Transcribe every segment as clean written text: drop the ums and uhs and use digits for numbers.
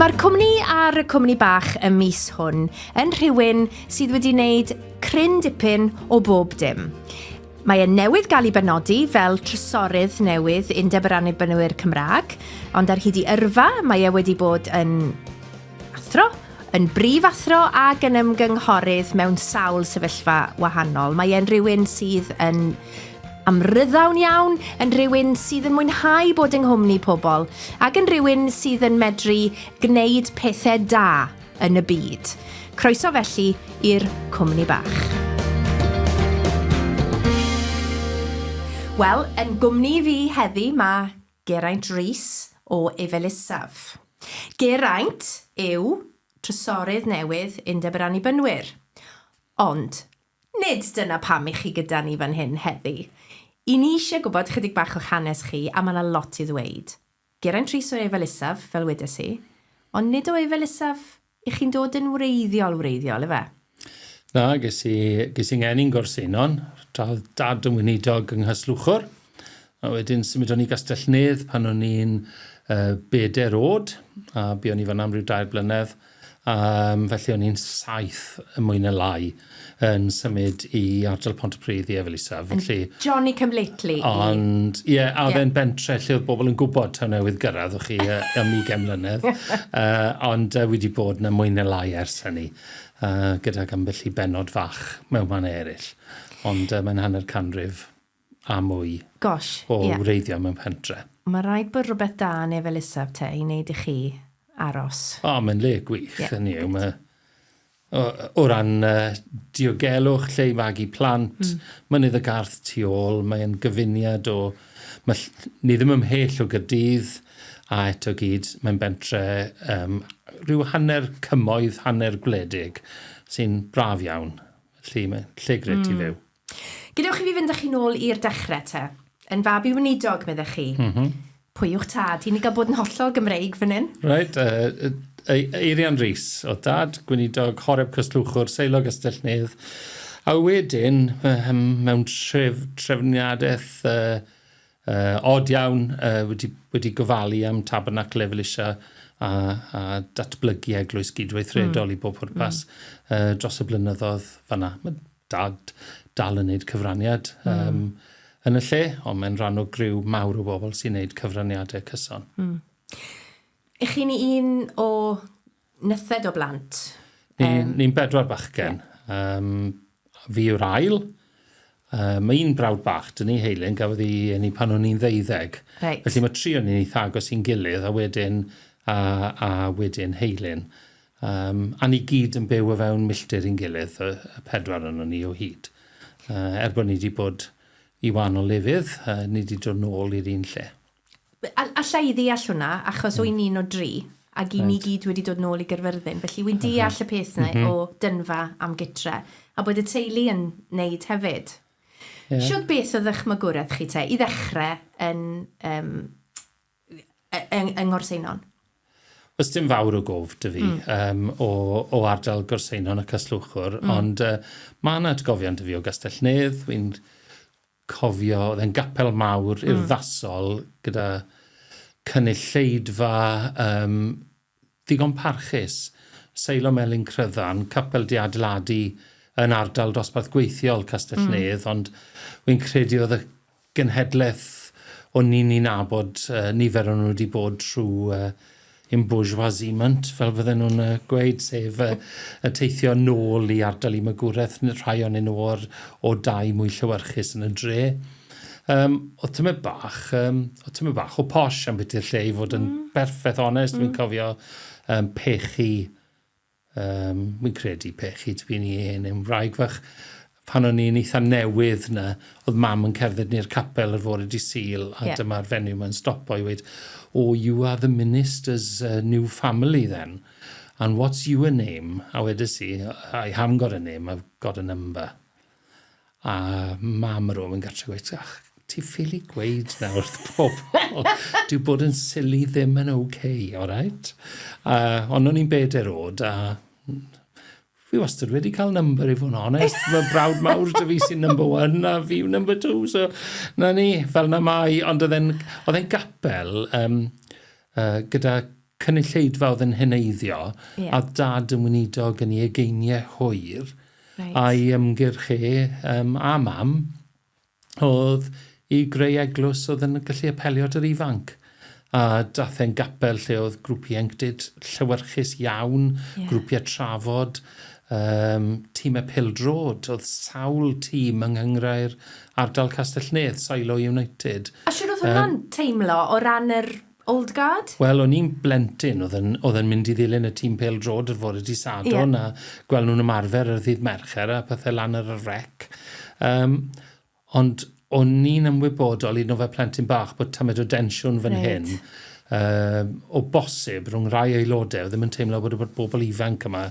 Mae'r cwmni ar y cwmni bach y mis hwn yn rhywun sydd wedi wneud cryn dipyn o bob dim. Mae e newydd gael ei benodi fel trysorydd newydd Undeb yr Annibynwyr Cymraeg, ond ar hyd i yrfa mae e wedi bod yn athro, yn brif athro ac yn ymgynghorydd mewn sawl sefyllfa wahanol. Mae e'n rhywun sydd yn amryddawn iawn, yn rhywun sydd yn mwynhau bod yng nghwmni pobl, ac yn rhywun sydd yn medru gwneud pethau da yn y byd. Croeso felly i'r cwmni bach. Wel, yn gwmni i fi heddi mae Geraint Rees o Efelisaf. Geraint yw trysorydd newydd Undeb yr Annibynwyr. Ond, Nid dyna pam i chi gyda ni fan hyn heddi. I ni eisiau gwybod chydig bach o'ch hanes chi a mae 'na lot i ddweud. Geraint Rhys o Efail Isaf, fel wedes i, ond nid o Efail Isaf i chi'n dod yn wreiddiol wreiddiol, ife? Na, ges i, ges i ngeni'n Gorseinon, tra oedd dad yn weinidog yng Nghaslwchwr. A wedyn symudon ni Gastell Nedd pan o'n i'n uh, bedair oed, a buon ni fan'na am ryw dair blynedd. Um, felly o'n i'n saith y mwy na lai yn symud i ardal Pontypridd i Efail Isaf. Felly, Johnny come lately. Ond, ie, yeah, a yeah. fe'n bentre lle oedd bobl yn gwybod taw newydd gyrraedd o'ch chi am 20 mlynedd. Ond wedi bod na mwy na lai ers hynny, gydag ambell i bennod fach mewn mannau eraill. Ond mae'n hanner canrif a mwy Gosh, o yeah. wreiddiau mewn pentre. Mae rhaid bod rhywbeth da yn Efail Isaf te i wneud i chi aros. O, mae'n le gwych, yeah, hynny yw. Mae, o, o ran uh, diogelwch, lle i fagu plant, mynydd y garth tu ôl, mae'n gyfuniad o... Mae, ni ddim ymhell o Gaerdydd, a eto gyd, mae'n bentre um, rhyw hanner cymoedd, hanner gwledig, sy'n braf iawn. Felly, mae'n lle gret i fyw. Gadewch i fi fynd â chi nôl i'r dechrau te. Yn fab i weinidog, meddech chi. Mm -hmm. Pwy yw'ch tad? I ni gael bod yn hollol Gymreig fan hyn. Reit, uh, Eirian Rees, o dad, gweinidog Horeb Cyslwchwr, Seilo Gastell Nedd. A wedyn, um, mewn tref, trefniadaeth uh, uh, od iawn, uh, wedi, wedi gofalu am Tabernacl Efelisia a, a datblygu eglwys gydweithredol i bob pwrpas mm. uh, dros y blynyddoedd fanna. Mae dad dal yn neud cyfraniad um, yn y lle, ond mae'n rhan o griw mawr o bobl sy'n neud cyfraniadau cyson. Ych chi'n un o nythed o blant? Ni'n ni bedwar bachgen. Yeah. Um, fi yw'r ail. Mae un brawd bach dyn ni, Heilyn, gafodd ei eni pan o'n i'n ddeuddeg. Reit. Felly mae tri o'n ni'n eitha agos i'n gilydd, a wedyn, a, a wedyn Heilyn. Um, a ni gyd yn byw o fewn milltir i'n gilydd, y, y pedwar o'n ni o hyd. Er bod ni wedi bod i wahanol lefydd, ni wedi dod nôl i'r un lle. Alla i ddeall hwnna, achos mm. wy'n un o dri, ac i ni gyd wedi dod nôl i Gyrfyrddin. Felly wy'n deall y peth yna mm -hmm. o dynfa am gytre, a bod y teulu yn neud hefyd. Yeah. Siwt beth oedd eich magwraeth chi te, i ddechrau yn, um, yng, yng Ngorseinon? Oes dim fawr o gof 'da fi mm. um, o, o ardal Gorseinon ac Aslwchwr, ond uh, mae yna atgofion 'da fi o Gastell Nedd. Wy'n cofio, oedd e'n gapel mawr urddasol gyda cynulleidfa um, ddigon parchus. Seilo Melin Cryddan, capel 'di adeiladu yn ardal dosbarth gweithiol Castell Nedd, ond wy'n credu oedd y genhedlaeth o'n ni'n ei nabod, uh, nifer o'n nhw wedi bod trwy uh, embourgeoisement, fel fydden nhw'n uh, gweud, sef uh, y teithio nôl i ardal i magwraeth, rhai o'n nhw o'r, o dai mwy llewyrchus yn y dre. Um, oedd tymed bach, um, oedd tymed bach o posh am beth i'r lle i fod yn mm. berffaith onest. Mm. Fi'n cofio um, pechu, um, fi'n credu pechu, dwi'n i hen yn wraig fach, pan o'n i'n eitha newydd na, oedd mam yn cerdded ni'r capel ar fore di Sul, a yeah. dyma'r fenyw ma'n stopo i weid, oh, you are the minister's new family then, and what's your name? A wedes i, I haven't got a name, I've got a number. A mam ar ôl yn gartre gweud, ach, ti ffili gweud na wrth pobl. Dyw bod yn silly ddim yn okay, all right? Uh, ond o'n i'n bedair oed a fi wastad wedi cael number i fod yn onest. Mae brawd mawr dy fi sy'n number one a fi yw number two, so na ni, fel na mai. Ond oedd e'n gapel um, gyda cynulleidfa oedd yn heneiddio, yeah. A dad yn weinidog yn ei ugeiniau hwyr, right. A'i ymgyrch e a mam, oedd i greu eglwys oedd yn gallu apelio at yr ifanc. A dath e'n gapel lle oedd grŵp ieuenctid llewyrchus iawn, grwpiau trafod, tîmau pêl-droed, oedd sawl tîm yng nghynghrair ardal Castell-nedd, Silo United. A shwt oedd hwnna'n teimlo o ran yr Old Guard? Wel, o'n i'n blentyn oedd yn, oedd yn mynd i ddilyn y tîm pêl-droed ar fore dydd Sadwrn a gweld nhw'n ymarfer ar ddydd Mercher a pethau lan ar y rec. Ond o'n i'n ymwybodol, hyd yn oed fel plentyn bach, bod tamed o densiwn fan hyn, o bosib, rhwng rhai aelodau oedd ddim yn teimlo bod y bobl ifanc yma,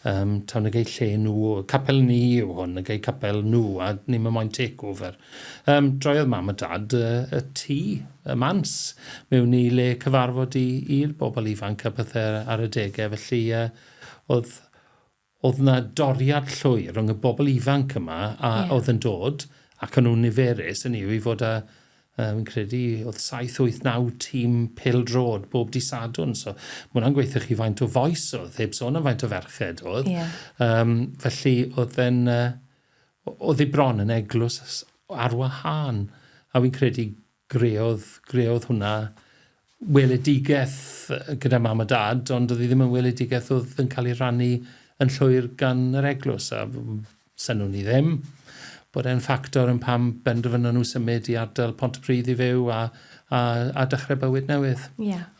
taw nag eu lle nhw, capel ni yw hwn, nag eu capel nhw, a ni'm yn moyn takeover. Droiodd mam a dad y tŷ, y mans, mewn i le cyfarfod i'r bobl ifanc a pethau ar adegau, felly oedd Oedd 'na doriad llwyr rhwng y bobl ifanc yma a oedd yn dod, ac o'n nhw'n niferus, hynny yw i fod â, fi'n credu, oedd 7, 8, 9 tîm pêl-droed bob dydd Sadwrn, so ma' hwnna'n gweithio chi faint o fois oedd, heb sôn am faint o ferched oedd. Felly oedd e'n, oedd hi bron yn eglwys ar wahân, a fi'n credu Greodd, greodd hwnna weledigaeth gyda mam a dad, ond oedd hi ddim yn weledigaeth oedd yn cael ei rannu yn llwyr gan yr eglwys, a synnwn ni ddim bod e'n ffactor yn pam benderfynon nhw symud i ardal Pontypridd i fyw a, a, a dechrau bywyd newydd.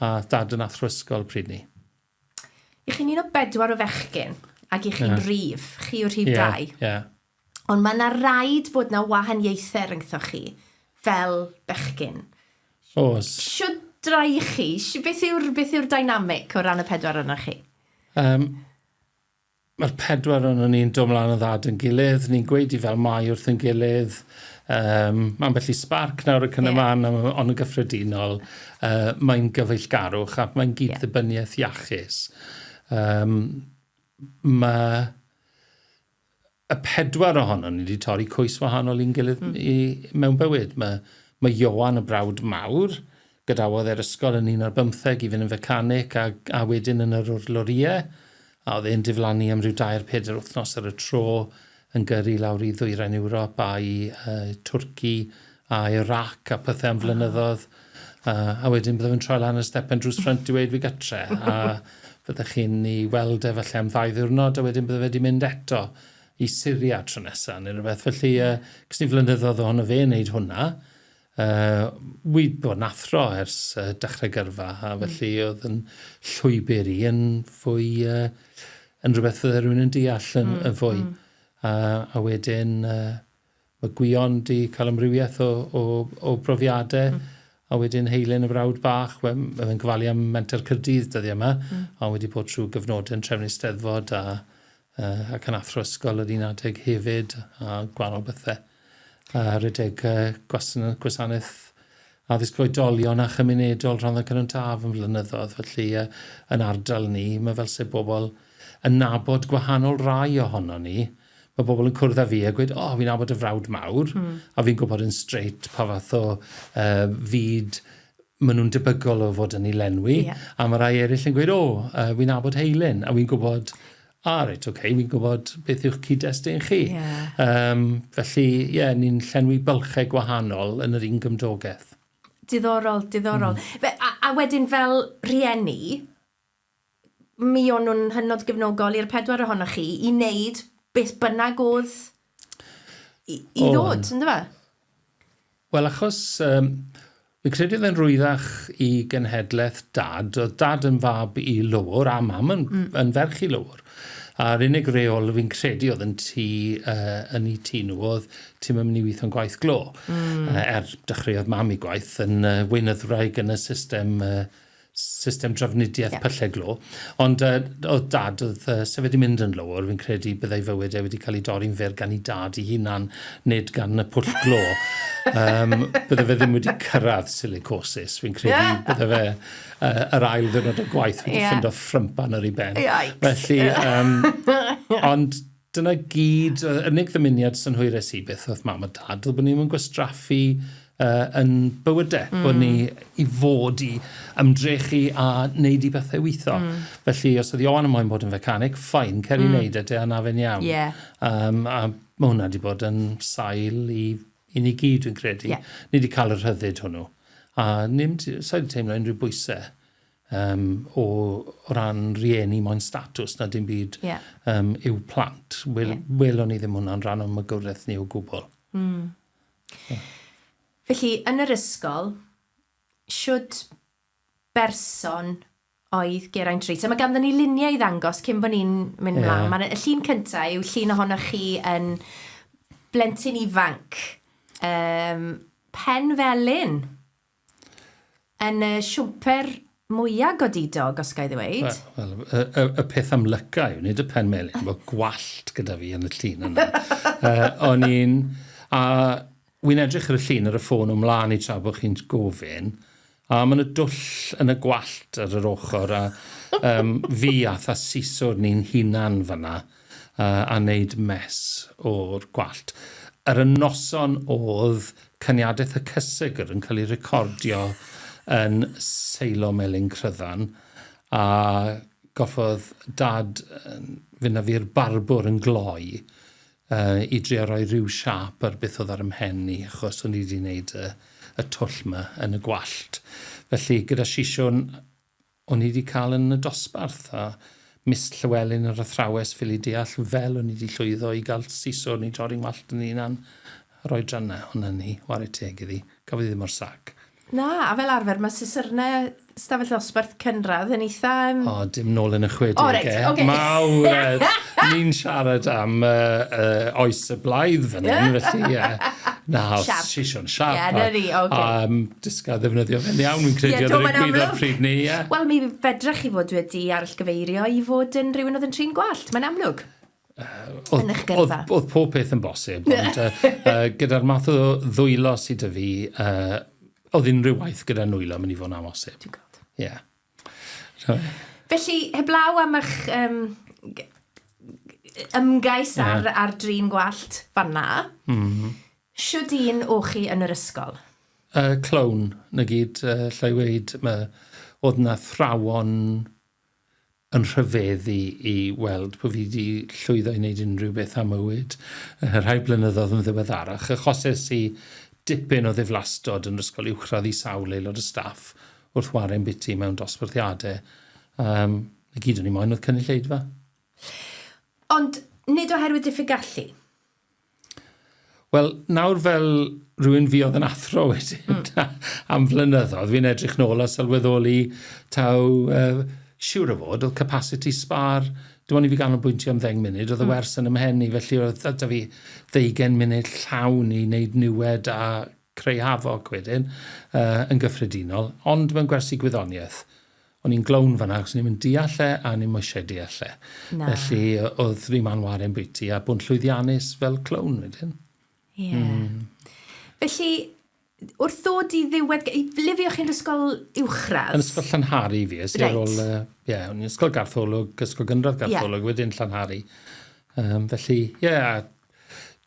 A dad yn athro ysgol pryd ni. I chi'n un o bedwar o fechgyn, ac i chi'n rif, chi yw'r rhif dau. Ond mae 'na raid bod 'na wahaniaethau rhyngthoch chi fel bechgyn. Oes. Shwd rai chi? Beth yw'r beth yw'r dynamic o ran y pedwar ohonoch chi? Mae'r pedwar ohonon ni'n dod mlaen yn dda 'da'n gilydd, ni'n gweud i fel mae wrth ein gilydd. Mae ambell i sbarc nawr ac yn y man, ond yn gyffredinol, mae'n gyfeillgarwch ac mae'n gyd-ddibyniaeth iachus. Mae y pedwar ohonon ni wedi torri cwys wahanol i'n gilydd mewn bywyd. Mae, mae Ioan, y brawd mawr, gadawodd e'r ysgol yn un ar bymtheg i fynd yn fecanic a, a wedyn yn yr lorïau, a oedd e'n diflannu am ryw dair, pedair wythnos ar y tro yn gyrru lawr i ddwyrain Ewrop a i Twrci a Iraq a pethau am flynyddoedd. A wedyn bydde fe'n troi lan y stepen drws ffrynt i weud fi gytre. A fyddech chi'n ei weld e falle am ddau ddiwrnod a wedyn bydde fe wedi mynd eto i Syria tro nesa neu rhywbeth. Felly, cys ni flynyddoedd ohono fe yn neud hwnna. Wi bod yn athro ers dechrau gyrfa a felly oedd yn llwybr i yn fwy, yn rhywbeth fydde rhywun yn deall yn, yn fwy. A wedyn, Mae Gwion 'di cael amrywiaeth o, o, o brofiadau, a wedyn Heilyn y brawd bach, wel, mae fe'n gofalu am Menter Caerdydd dyddiau yma, ond wedi bod trwy gyfnodau yn trefnu Steddfod a, ac yn athro ysgol yr un adeg hefyd, a gwahanol bethau. A rhedeg gwasanaeth addysg oedolion a chymunedol Rhondda Cynon Taf yn flynyddoedd, felly yn ardal ni, mae fel se bobl yn nabod gwahanol rai ohonon ni. Mae bobl yn cwrdd â fi a gweud, o, fi'n nabod y frawd mawr, a fi'n gwybod yn straight pa fath o fyd maen nhw'n debygol o fod yn ei lenwi. A mae rai eraill yn gweud, o, fi'n nabod Heilyn, a fi'n gwybod, a reit, oce, okay, fi'n gwybod beth yw'ch cyd-destun chi. Felly, ie, yeah, ni'n llenwi bylchau gwahanol yn yr un gymdogaeth. Diddorol, diddorol. Fe, a wedyn fel rhieni, mi o'n nhw'n hynod gefnogol i'r pedwar ohonoch chi i wneud beth bynnag oedd i ddod, ynddo fe? Wel, achos fi'n credu oedd e'n rwyddach i genhedlaeth dad. Oedd dad yn fab i lowr a mam yn ferch i lowr. A'r unig reol fi'n credu oedd yn tŷ, yn eu tŷ nhw oedd ti'm yn mynd i weithio'n gwaith glo. Er dechreuodd mam ei gwaith yn weinyddwraig yn y system system drafnidiaeth pyllau glo. Ond oedd dad, oedd sef wedi mynd yn lowr, fi'n credu byddai fywyd e wedi cael ei dorri'n fyr gan ei dad ei hunan, nid gan y pwll glo. Bydde fe ddim wedi cyrraedd silicosis, fi'n credu bydde fe yr ail ddiwrnod o gwaith wedi ffindo ffrympan ar ei ben. Yikes. Felly, ond dyna gyd, yr unig ddymuniad synhwyrus i beth oedd mam a dad, oedd bod ni'n gwastraffu yn bywydau, bod ni i fod i ymdrechu a wneud i bethau weithio. Felly, os oedd Ioan yn moyn bod yn fecanic, fine, cer i wneud e, de, a na fe'n iawn. A mae hwnna wedi bod yn sail i, i ni gyd, dwi'n credu. Ni wedi cael y rhyddid hwnnw. A nim, sa i wedi teimlo unrhyw bwysau o ran rieni moyn statws na dim byd i'w plant. Wel, welon ni ddim hwnna'n rhan o'n magwraeth ni o gwbl. Felly, yn yr ysgol, shwd berson oedd Geraint Rees? A mae ganddon ni luniau i ddangos cyn bod ni'n mynd mlaen. Ma' 'na, y llun cynta yw llun ohonoch chi yn blentyn ifanc, pen felyn, yn y siwmper mwya godidog, os ga i ddweud. Wel, y, y, y peth amlyca yw, nid y pen melyn, bod gwallt gyda fi yn y llun yna. O'n i'n... A wy'n edrych ar y llun ar y ffôn o mlaen i tra bod chi'n gofyn, a mae yna dwll yn y gwallt ar yr ochr, a fi ath a siswrn ni'n hunan fanna, a wneud mess o'r gwallt. Ar y noson oedd Caniadaeth y Cysegr yn cael ei recordio yn Seilo Melin Cryddan, a goffodd Dad fynd â fi i'r barbwr yn gloi i drio rhoi rhyw siâp ar beth oedd ar 'y mhen i, achos o'n i wedi wneud y, y twll 'ma yn y gwallt. Felly gyda sisiwn o'n i 'di cael yn y dosbarth, a Miss Llywelyn yr athrawes ffili deall fel o'n i 'di llwyddo i gael siswrn i dorri ngwallt yn hunan ar oedran 'na, ond 'na ni, ware teg iddi, gafodd hi ddim o'r sac. Na, a fel arfer mae sisyrnau stafell ddosbarth cynradd yn eitha... Um... O, dim nôl yn y 60au. O, reit, oce. Okay. Mawr, ni'n siarad am oes y blaidd fan hyn, felly, ie. Na, sisiwn siarp. Ie, na ni, oce. Dysga ddefnyddio fe'n iawn, fi'n credu, oedd yr egwyddor pryd ni, ie. Wel, mi fedrech chi fod wedi arallgyfeirio i fod yn rhywun oedd yn trin gwallt, mae'n amlwg. Yn eich gyrfa. Oedd pob peth yn bosib, ond gyda'r math o ddwylo sydd 'da fi, oedd unrhyw waith gyda nwylo yn mynd i fod yn amhosib. Dwi'n gweld. Ie. Felly, heblaw am eich ymgais ar, ar drin gwallt fanna, shwd un o'ch chi yn yr ysgol? Clown, 'na gyd, lla i weud. Oedd 'na athrawon yn rhyfeddu i weld bod fi wedi llwyddo i wneud unrhyw beth am mywyd rhai blynyddoedd yn ddiweddarach. Achoses i dipyn o ddiflastod yn yr ysgol uwchradd i sawl aelod o staff wrth ware'n biti mewn dosbarthiadau. 'Na gyd o'n i moyn oedd cynulleidfa. Ond nid oherwydd diffyg gallu? Wel, nawr fel rhywun fuodd yn athro wedyn am flynyddoedd, fi'n edrych nôl a sylweddoli taw, siŵr o fod, oedd capacity sbâr, dim ond i fi ganolbwyntio am ddeng munud, oedd y wers yn 'y mhen i, felly oedd 'da fi ddeugain munud llawn i wneud niwed a creu hafoc wedyn, yn gyffredinol, ond mewn gwersi gwyddoniaeth, o'n i'n glown fan'na achos o'n i'm yn deall e a o'n i'm eisiau deall e. Na. Felly oedd rhi man waren bwyty a bod yn llwyddiannus fel clown wedyn. Ie. Yeah. Felly, wrth ddod i ddiwedd... Ble fuoch chi'n ysgol uwchradd? Yn ysgol Llanhari fi, es i ar ôl... Ie, yeah, o'n i'n ysgol Gartholwg, ysgol gynradd Gartholwg, yeah. wedyn Llanhari. Felly, ie, yeah,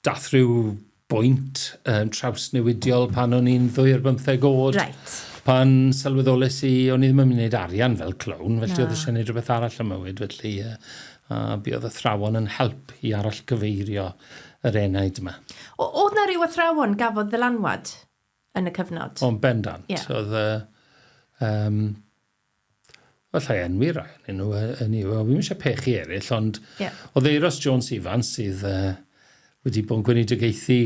dath rhyw bwynt trawsnewidiol pan o'n i'n ddwy ar bymtheg oed. Right. Pan sylweddoles i, o'n i ddim yn mynd i wneud arian fel clown, felly oedd eisiau gwneud rhywbeth arall am mywyd, felly a buodd athrawon yn help i arallgyfeirio yr enaid yma. O, oedd na ryw athrawon gafodd ddylanwad yn y cyfnod? O'n bendant. Yeah. Oedd, Alla i enwi rai ohonyn nhw, hynny yw, fi'm eisiau pechu eraill, ond yeah. oedd Euros Jones Ifans sydd wedi bod yn gweinidogaethu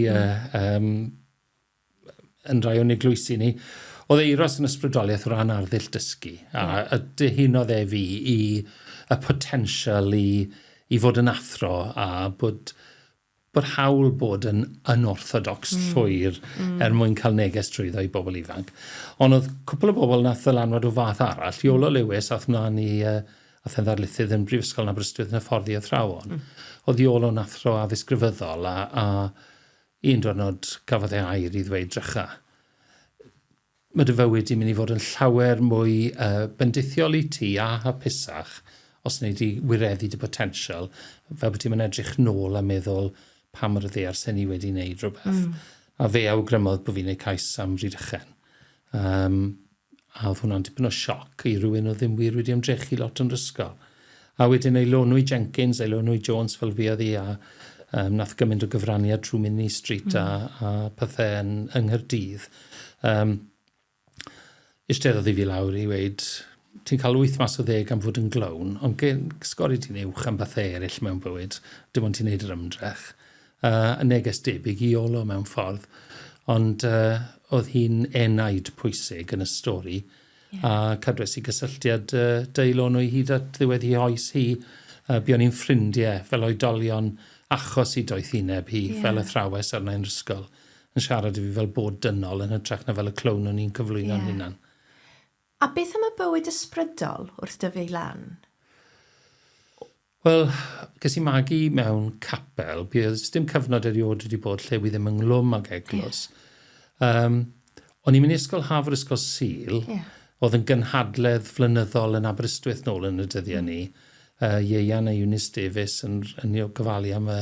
yn rhai o'n eglwysi ni, oedd Euros yn ysbrydoliaeth o ran arddull dysgu, a, yeah. a dihunodd e fi i y potensial i fod yn athro a bod hawl bod yn unorthodox llwyr er mwyn cael neges trwyddo i bobl ifanc. Ond oedd cwpl o bobl nath ddylanwad o fath arall. Iolo Lewis ath mlaen i, ath e'n ddarlithydd yn Brifysgol yn Aberystwyth yn hyfforddi athrawon. Oedd Iolo'n athro addysg grefyddol a, a un diwrnod gafodd e air i ddweud drycha. Mae dy fywyd di'n mynd i fod yn llawer mwy bendithiol i ti a hapusach os wnei di wireddu dy botensial, fel bod ti'm yn edrych nôl a meddwl pam ar y ddaear sen i wedi wneud rhywbeth. A fe awgrymodd bod fi'n neud cais am Rhydychen. Um, a oedd hwnna'n dipyn o sioc i rywun oedd ddim wir wedi ymdrechu lot yn yr ysgol. A wedyn Eilonwy Jenkins, Eilonwy Jones fel fi oedd hi, a um, nath gymaint o gyfraniad trwy Minnie Street mm. a, a pethau yn, yng Nghaerdydd. Um, Eisteddodd i fi lawr i weud, ti'n cael 8 mas o ddeg am fod yn glown, ond sgori ti'n uwch am bethau eraill mewn bywyd, dim ond ti'n neud yr ymdrech. Uh, y neges debyg i Iolo mewn ffordd, ond uh, oedd hi'n enaid pwysig yn y stori, yeah. a cadwes i gysylltiad uh, deilon o'i hyd at ddiwedd hi oes hi. Uh, buon ni'n ffrindiau fel oedolion achos i doethineb hi yeah. fel athrawes arna i'n ysgol. Yn siarad i fi fel bod dynol yn hytrach na fel y clown o'n i'n cyflwyno'n yeah. hunan. A beth am y bywyd ysbrydol wrth dyfu lan? Wel, ges i magu mewn capel. Bydd dim cyfnod erioed wedi bod lle wi ddim ynghlwm ag eglwys. Yeah. Um, o'n i'n mynd i ysgol haf yr ysgol Sul. Yeah. Oedd yn gynhadledd flynyddol yn Aberystwyth nôl yn y dyddiau mm. ni. Ieuan a Eunice Davies yn, yn gofalu am y,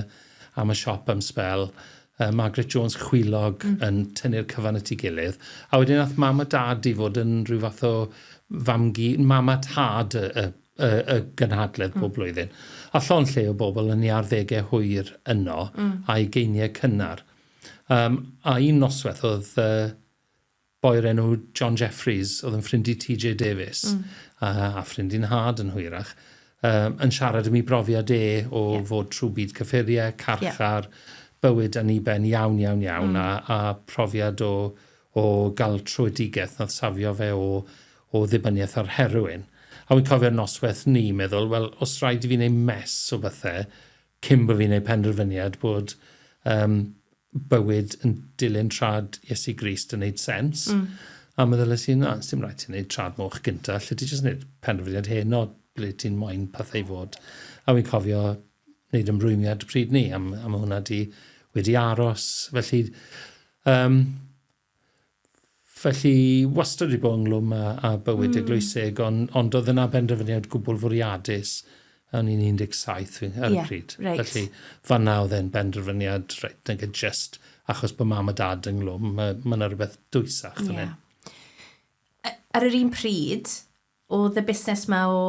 am y siop am sbel. Margaret Jones Chwilog mm. yn tynnu'r cyfan at ei gilydd. A wedyn nath mam a dad i fod yn rhyw fath o famgu, mam a tad y, y, y, y gynhadledd mm. bob blwyddyn. A llon lle o bobl yn ei arddegau hwyr yno mm. a'i geiniau cynnar. Um, a un noswaith oedd uh, boi o'r enw John Jeffreys, oedd yn ffrind i TJ Davies, mm. a, a ffrind i'n nhad yn hwyrach, um, yn siarad am ei brofiad e o yeah. fod trwy byd cyffuriau, carchar, yeah. bywyd aniben iawn, iawn, iawn, mm. a, a profiad o, o gael trwydigaeth nath safio fe o, o ddibyniaeth ar heroin. A wy'n cofio'r noswaith ni meddwl, wel, os rhaid i fi wneud mess o bethau, cyn bod fi'n gwneud penderfyniad bod um, bywyd yn dilyn trad Iesu Grist yn neud sens. Mm. A meddyliais i, na, dim rhaid ti'n neud trad moch gynta, lle ti jyst neud penderfyniad heno ble ti'n moyn pethau i fod. A wy'n cofio wneud ymrwymiad pryd ni, am, am hwnna di wedi aros. Felly, um, felly wastad wedi bod ynghlwm â, â bywyd mm. eglwysig, ond, ond oedd yna benderfyniad gwbl fwriadus o'n i'n 17 ar y yeah, pryd. Right. Felly fanna oedd e'n benderfyniad, reit, nag just achos bod mam a dad ynghlwm, mae ma yna rhywbeth dwysach fan hyn. Yeah. Ar yr un pryd, Oedd y busnes 'ma o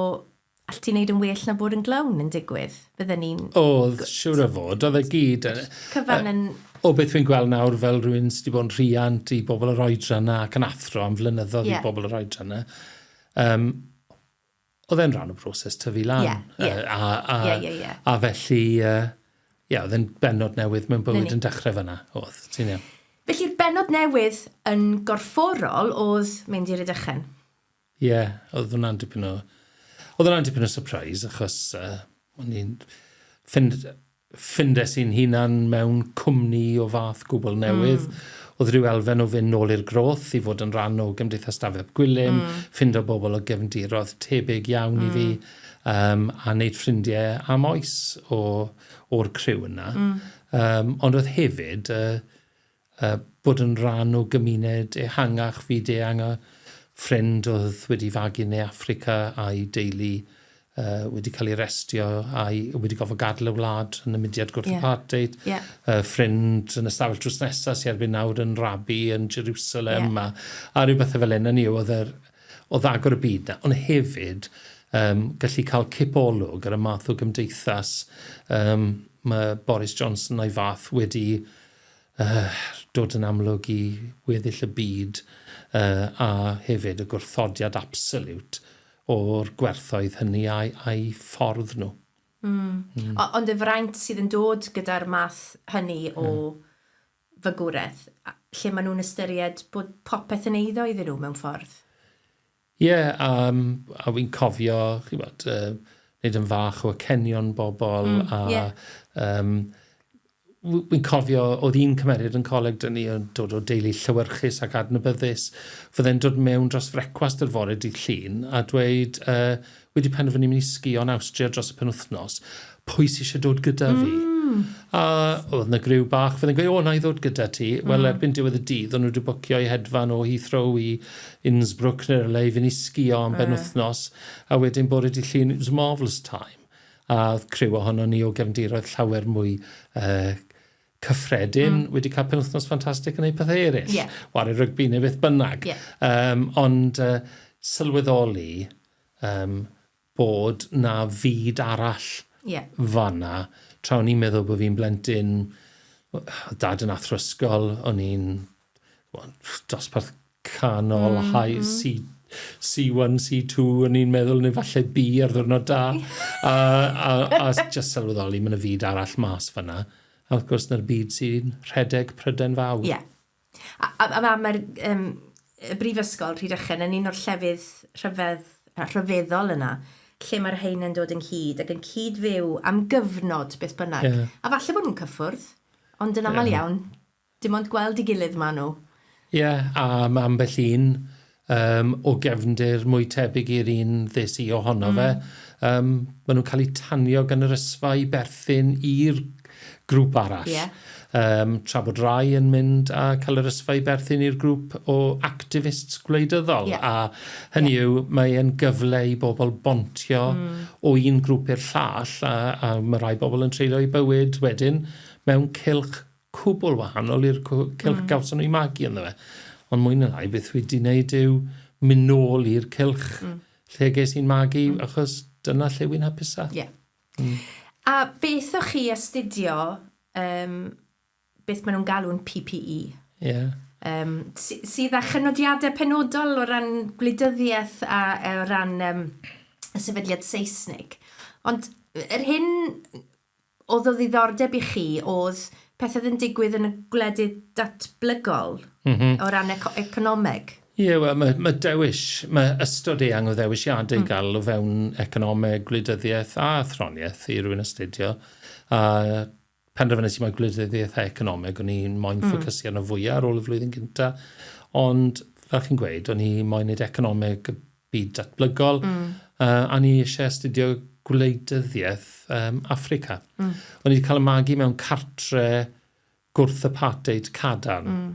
all ti wneud yn well na bod yn glown yn digwydd? Bydden ni'n... Oedd, siwr o fod. Oedd e gyd... Cyfan yn... O beth fi'n gweld nawr fel rhywun sydd wedi bod yn rhiant i bobl yr oedran 'na ac yn athro am flynyddoedd yeah. i bobl yr oedran 'na. Um, oedd e'n rhan o broses tyfu lan. Yeah, yeah. A, a, yeah, yeah, yeah. a felly, uh, yeah, oedd e'n bennod newydd mewn bywyd yn dechrau fyna. Oedd, ti'n iawn. Felly'r bennod newydd yn gorfforol oedd mynd i Rydychen? Ie, yeah, oedd hwnna'n dipyn o... Oedd hwnna'n dipyn o surprise, achos uh, o'n i'n... Ffind, ffindes i'n hunan mewn cwmni o fath gwbl newydd. Mm. Oedd rhyw elfen o fynd nôl i'r groth i fod yn rhan o Gymdeithas Dafydd ap Gwilym, mm. ffindo bobl o gefndiroedd tebyg iawn mm. i fi, um, a wneud ffrindiau am oes o, o'r criw yna. Mm. Um, ond oedd hefyd uh, uh, bod yn rhan o gymuned ehangach fyd-eang a ffrind oedd wedi fagu yn Ne Affrica a'i deulu uh, wedi cael ei arestio a'i wedi gofod gadael y wlad yn y mudiad gwrth-apartheid. Yeah. Yeah. Uh, ffrind yn y stafell drws nesaf sy'n erbyn nawr yn rabi yn Jerusalem yeah. a, a rhyw bethau fel hyn. Yn oedd yr, oedd agor y byd na. Ond hefyd, um, gallu cael cipolwg ar y math o gymdeithas um, mae Boris Johnson a'i fath wedi uh, dod yn amlwg i weddill y byd uh, a hefyd y gwrthodiad absoliwt o'r gwerthoedd hynny a'i, a'i ffordd nhw. Mm. Mm. Ond y fraint sydd yn dod gyda'r math hynny o mm. fagwraeth, lle maen nhw'n ystyried bod popeth yn eiddo iddyn nhw mewn ffordd. Ie, yeah, um, a wy'n cofio, chi'n bod, uh, wneud yn fach o acenion bobl, mm, a yeah. um, wy'n cofio, oedd un cymeriad yn coleg dyn ni yn dod o deulu llewyrchus ac adnabyddus, fydde'n dod mewn dros frecwast yr fore dydd Llun a dweud, uh, wedi penderfynu mynd i sgïo yn Awstria dros y penwythnos, pwy sydd eisiau dod gyda fi? Mm. A oedd yna griw bach, fydde'n gweud, o, na i ddod gyda ti. Mm. Wel, erbyn diwedd y dydd, o'n nhw wedi bwcio i hedfan o Heathrow i Innsbruck neu rywle i fynd i sgïo am mm. benwythnos, a wedyn bore dydd Llun, it was a marvellous time. A oedd criw ohono ni o gefndiroedd llawer mwy uh, cyffredin wedi cael penwythnos ffantastig yn gwneud pethau eraill. Ware rygbi neu beth bynnag. Ond sylweddoli bod 'na fyd arall fan'na. Tra o'n i'n meddwl bod fi'n blentyn, oedd dad yn athro ysgol, o'n i'n dosbarth canol, high, C, C1, C2, o'n i'n meddwl, neu falle B ar ddwrnod da. A, a, a just sylweddoli, mae yna fyd arall mas fan'na. A wrth gwrs, 'na'r byd sy'n rhedeg Prydain Fawr. Ie. A, a, a mae'r y brifysgol, Rhydychen, yn un o'r llefydd rhyfedd, rhyfeddol yna, lle mae'r rhain yn dod ynghyd ac yn cyd-fyw am gyfnod, beth bynnag. A falle bod nhw'n cyffwrdd, ond yn aml iawn, dim ond gweld ei gilydd maen nhw. Ie, yeah, a mae ambell un o gefndir mwy tebyg i'r un ddes i ohono fe, maen nhw'n cael eu tanio gan yr ysfa i berthyn i'r grŵp arall. Tra bod rai yn mynd a cael yr ysfa i berthyn i'r grŵp o activists gwleidyddol. A hynny yw, mae e'n gyfle i bobl bontio o un grŵp i'r llall, a mae rai bobl yn treulio eu bywyd wedyn mewn cylch cwbl wahanol i'r cylch gawson nhw eu magu ynddo fe. Ond mwy na lai, beth wi 'di wneud yw mynd nôl i'r cylch lle ges i'n magu, achos dyna lle wi'n hapusa. Ie. A beth o'ch chi astudio, beth maen nhw'n galw'n PPE? Ie. Sydd â chynodiadau penodol o ran gwleidyddiaeth a o ran y sefydliad Seisnig. Ond yr hyn oedd o ddiddordeb i chi oedd pethau oedd yn digwydd yn y gwledydd datblygol o ran economeg? Ie, wel, mae, mae dewis, mae ystod eang o ddewisiadau i gael o fewn economeg, gwleidyddiaeth a athroniaeth i rywun astudio. A penderfynais i mai gwleidyddiaeth a economeg o'n i'n moyn ffocysu arno fwyaf ar ôl y flwyddyn gynta. Ond, fel chi'n gweud, o'n i moyn wneud economeg y byd datblygol, a o'n i eisiau astudio gwleidyddiaeth Affrica. O'n i wedi cael 'y magu mewn cartre gwrth-apartheid cadarn.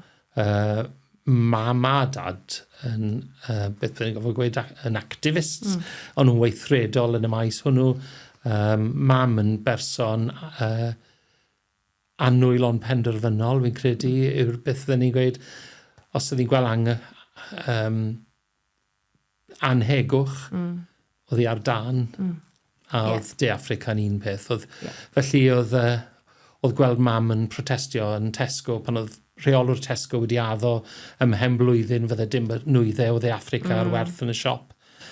Mam a dad yn, beth byddwn i'n gorfod gweud, yn activists. O'n nhw'n weithredol yn y maes hwnnw. Mam yn berson annwyl ond penderfynol, fi'n credu, yw'r beth fydden ni'n gweud. Os oedd hi'n gweld anhegwch, oedd hi ar dân, a oedd De Affrica yn un peth. Oedd, Felly oedd, oedd gweld mam yn protestio yn Tesco pan oedd rheolwr Tesco wedi addo ym mhen blwyddyn fydde dim nwyddau o Dde Affrica ar werth yn y siop.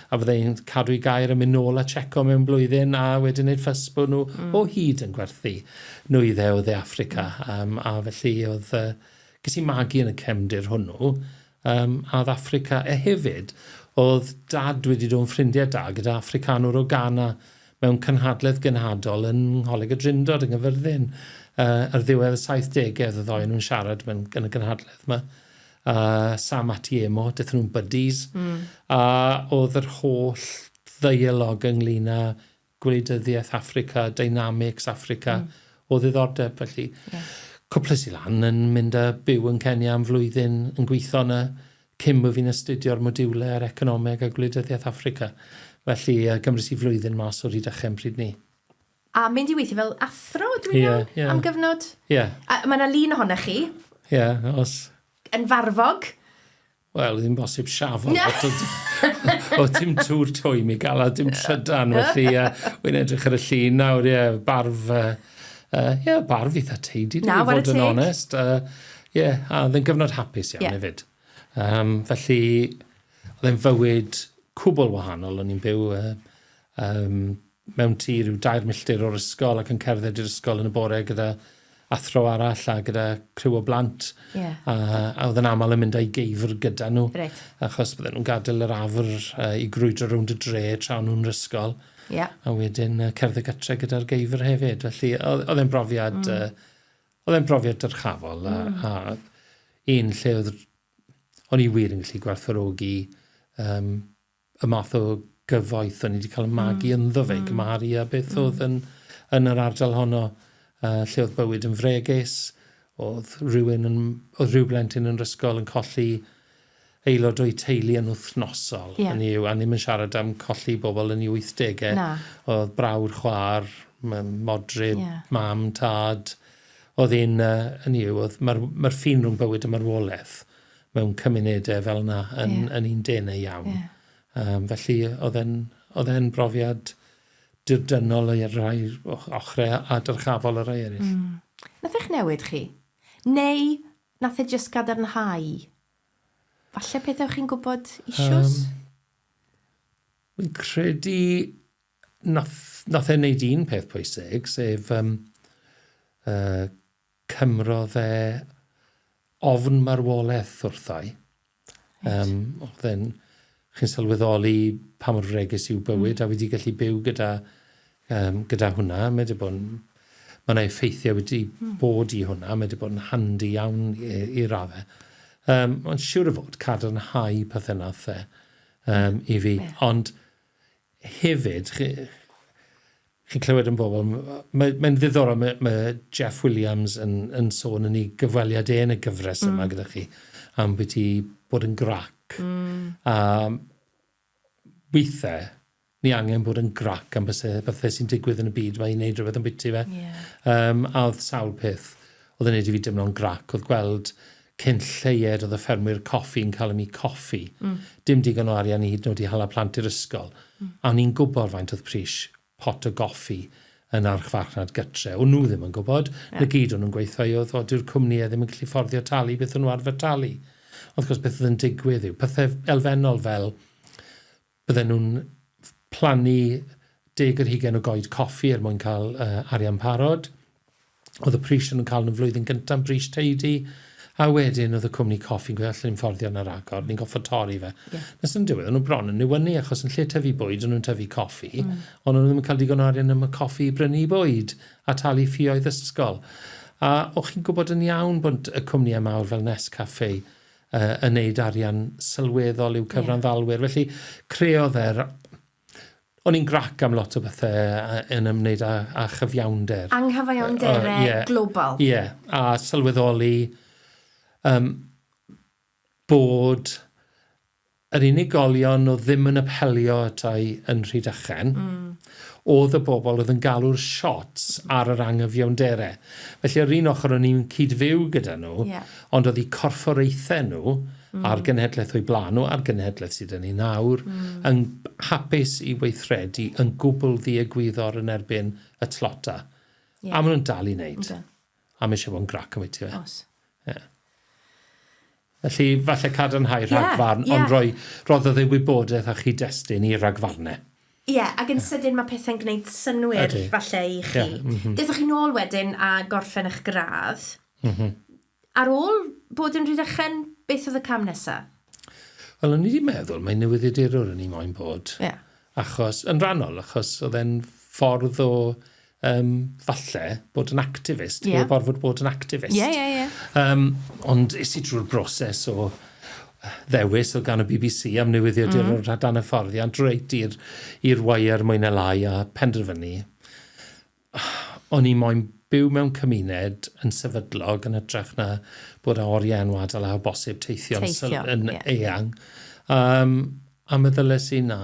A fydde hi'n cadw ei gair a mynd nôl a checo mewn blwyddyn a wedyn wneud ffys bod nhw o hyd yn gwerthu nwyddau o Dde Affrica. A felly oedd... Ges i magu yn y cefndir hwnnw. A oedd Affrica, a hefyd, oedd dad wedi dod yn ffrindiau da gyda Affricanwr o Ghana mewn cynhadledd genhadol yn Ngholeg y Drindod yng Nghaerfyrddin. Ar ddiwedd y 70au, oedd y ddou nhw'n siarad mewn, yn y gynhadledd yma. Sam Atiemo, daethon nhw'n buddies. A oedd yr holl ddeialog ynglyn â gwleidyddiaeth Affrica, dynamics Affrica, o ddiddordeb. Felly, cwples i lan yn mynd a byw yn Kenya am flwyddyn yn gweithio yna cyn bod fi'n astudio'r modiwlau ar economeg a gwleidyddiaeth Affrica. Felly, gymrys i flwyddyn mas o Rhydychen pryd 'ny. A mynd i weithio fel athro, dwi'n iawn? Am gyfnod? Ie. A mae yna lun ohonoch chi. Ie, os. Yn farfog. Wel, ddim bosib siafo. Oedd dim tŵr twym i gael a dim trydan, felly wy'n edrych ar y llun nawr, ie, barf, ie, barf eitha teidi, i fod yn onest. Ie, a oedd yn gyfnod hapus iawn hefyd. Felly, oedd e'n fywyd cwbl wahanol, o'n i'n byw mewn tŷ rhyw dair milltir o'r ysgol ac yn cerdded i'r ysgol yn y bore gyda athro arall a gyda criw o blant. A, a oedd yn aml yn mynd â'i geifr gyda nhw. Achos bydden nhw'n gadael yr afr i grwydro rownd y dre tra o'n nhw'n yr ysgol. A wedyn cerdded gytre gyda'r geifr hefyd. Felly oedd e'n brofiad, oedd e'n brofiad dyrchafol a un lle oedd o'n i wir yn gallu gwerthfawrogi y math o gyfoeth o'n i wedi cael 'y magu ynddo fe, i gymharu â beth oedd yn, yn yr ardal honno, lle oedd bywyd yn fregus, oedd rhywun yn, oedd rhyw blentyn yn yr ysgol yn colli aelod o'u teulu yn wythnosol. Hynny yw, a ni'm yn siarad am colli bobl yn eu 80au. Na. Oedd brawd, chwaer, modryb, mam, tad. Oedd un, yn yw, oedd mae'r ma ffin rhwng bywyd a marwolaeth mewn cymunedau fel yna yn, yeah. yn un denau iawn. Yeah. Felly oedd e'n oedd e'n brofiad dirdynnol i'r rhai ochrau a dyrchafol y rhai eraill. Nath eich newid chi? Neu nath e jyst gadarnhau? Falle pethau chi'n gwybod issues? Fi'n credu nath, nath e wneud un peth pwysig, sef cymrodd e ofn marwolaeth wrthai. Oedd e'n, chi'n sylweddoli pa mor fregus yw bywyd a wedi gallu byw gyda, gyda hwnna. Mae wedi bod yn, mae yna effeithiau wedi bod i hwnna, mae wedi bod yn handi iawn i, i raddau. Ond siwr o fod cadarnhau pethau nath e i fi. Yeah. Ond hefyd, chi, chi'n clywed yn bobl, mae'n mae ddiddorol, mae, mae Jeff Williams yn, yn sôn yn ei gyfweliad e yn y gyfres yma gyda chi, am beth i bod yn grac. A weithiau, ni angen bod yn grac am bethau, bethau sy'n digwydd yn y byd, mae i wneud rhywbeth yn byti fe. Yeah. A oedd sawl peth oedd yn neud i fi dimlo'n grac, oedd gweld cyn lleied oedd y ffermwyr coffi yn cael am eu coffi. Dim digon o arian i hyd yn oed i hala plant i'r ysgol. A o'n i'n gwybod faint oedd pris pot o goffi yn archfarchnad gytre. O'n nhw ddim yn gwybod. Na gyd o'n nhw'n gweithio i oedd, o, dyw'r cwmnïau ddim yn gallu fforddio talu beth o'n nhw arfer talu. Ond wrth gwrs beth oedd yn digwydd yw pethau elfennol fel bydden nhw'n plannu deg ar hugain o goed coffi er mwyn cael arian parod. Oedd y pris o'n nhw'n cael yn y flwyddyn gyntaf yn bris teidi, a wedyn oedd y cwmni coffi'n gweud, allan ni'n fforddio yna ragor, ni'n goffod torri fe. Yeah. Nes yn diwedd, o'n nhw bron yn newynu, achos yn lle tyfu bwyd, o'n nhw'n tyfu coffi, ond o'n nhw ddim yn cael digon o arian am y coffi i brynu bwyd a talu ffioedd ysgol. A o'ch chi'n gwybod yn iawn bod y cwmnïau mawr fel Nescafe yn neud arian sylweddol i'w cyfranddalwyr. Felly, creodd e'r... O'n i'n grac am lot o bethau yn ymwneud â, â chyfiawnder. Anghyfiawnderau uh, yeah, global. Ie, yeah, a sylweddoli bod yr unigolion oedd ddim yn apelio atai yn Rhydychen, oedd y bobl oedd yn galw'r shots ar yr anghyfiawnderau. Felly ar un ochr o'n i'n cyd-fyw gyda nhw, yeah. ond oedd eu corfforaethau nhw mm. a'r genhedlaeth o'i blaen nhw a'r genhedlaeth sydd yn ni nawr yn hapus i weithredu yn gwbl ddiegwyddor yn erbyn y tlota. Yeah. A maen nhw'n dal i wneud. Okay. A mae eisiau bod yn grac am fe. Os. Yeah. Felly, falle cadarnhau rhagfarn, yeah, yeah. ond roi, roddodd ei wybodaeth a chyd-destun i ragfarnau. Ie, yeah, ac yn sydyn mae pethau'n gwneud synnwyr Ydy. falle i chi. Yeah, Dethwch chi nôl wedyn a gorffen eich gradd. Ar ôl bod yn Rhydychen, beth oedd y cam nesaf? Wel, o'n i wedi meddwl mai newyddiadurwr o'n i moyn bod. Yeah. Achos, yn rhannol, achos oedd e'n ffordd o um, falle bod yn activist, yeah. heb orfod bod yn activist. Ie, ie, ie. Ond es i drwy'r broses o ddewis o gan y BBC am newyddiadurwr dan hyfforddiant reit i'r i'r wire mwy na lai a penderfynu. O'n i moyn byw mewn cymuned yn sefydlog yn hytrach na bod â oriau enwadol a bosib teithio'n Teithio, yn ie. eang. A meddyles i na,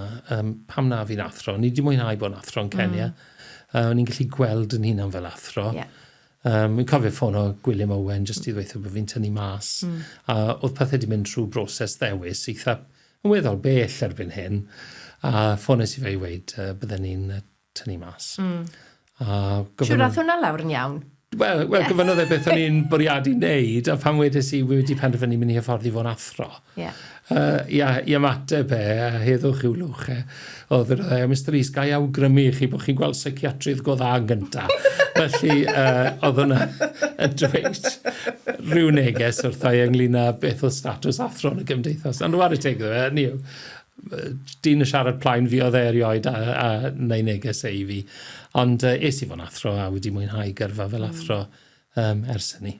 pam na fi'n athro? O'n i wedi mwynhau bod yn athro yn Kenya. O'n i'n gallu gweld yn hunan fel athro. Yeah. Fi'n cofio ffôn o Gwilym Owen jyst i ddweud bod fi'n tynnu mas. A oedd pethau wedi mynd trwy broses ddewis eitha yn weddol bell erbyn hyn. A ffones i fe i weud bydden ni'n tynnu mas. A Siwr ath hwnna lawr yn iawn. Wel, well, gofynnodd e beth o'n i'n bwriadu wneud, a pan wedes i, wi wedi penderfynu mynd i hyfforddi fo'n athro. Yeah. Ia, i ymateb e, a heddwch i'w lwch e, oedd yr e, Mr Rees, ga i awgrymu i chi bod chi'n gweld seiciatrydd go dda yn gynta. Felly, oedd hwnna yn dweud rhyw neges wrtha i ynglyn â beth oedd statws athro yn y gymdeithas. Ond whare teg iddo fe, hynny yw, dyn y siarad plaen fi oedd e erioed a, a neu neges e i fi. Ond es i fo'n athro a wedi mwynhau gyrfa fel athro ers hynny.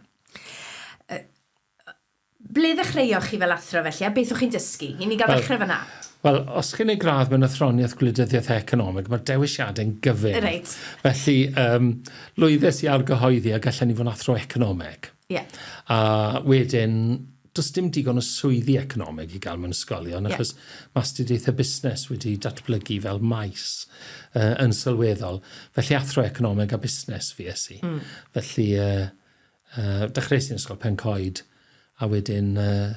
Ble ddechreuoch chi fel athro felly, a beth o'ch chi'n dysgu? I ni gael dechrau fyna. Wel, os chi'n ei gradd mewn athroniaeth, gwleidyddiaeth a economeg, mae'r dewisiadau'n gyfyng. Reit. Felly, lwyddes i argyhoeddi a gallen ni fod yn athro economeg. Yeah. A wedyn, does dim digon o swyddi economeg i gael mewn ysgolion, achos mae astudiaethau busnes wedi datblygu fel maes yn sylweddol. Felly athro economeg a busnes fues i. Felly, Dechreuais i'n ysgol Pencoed, a wedyn uh,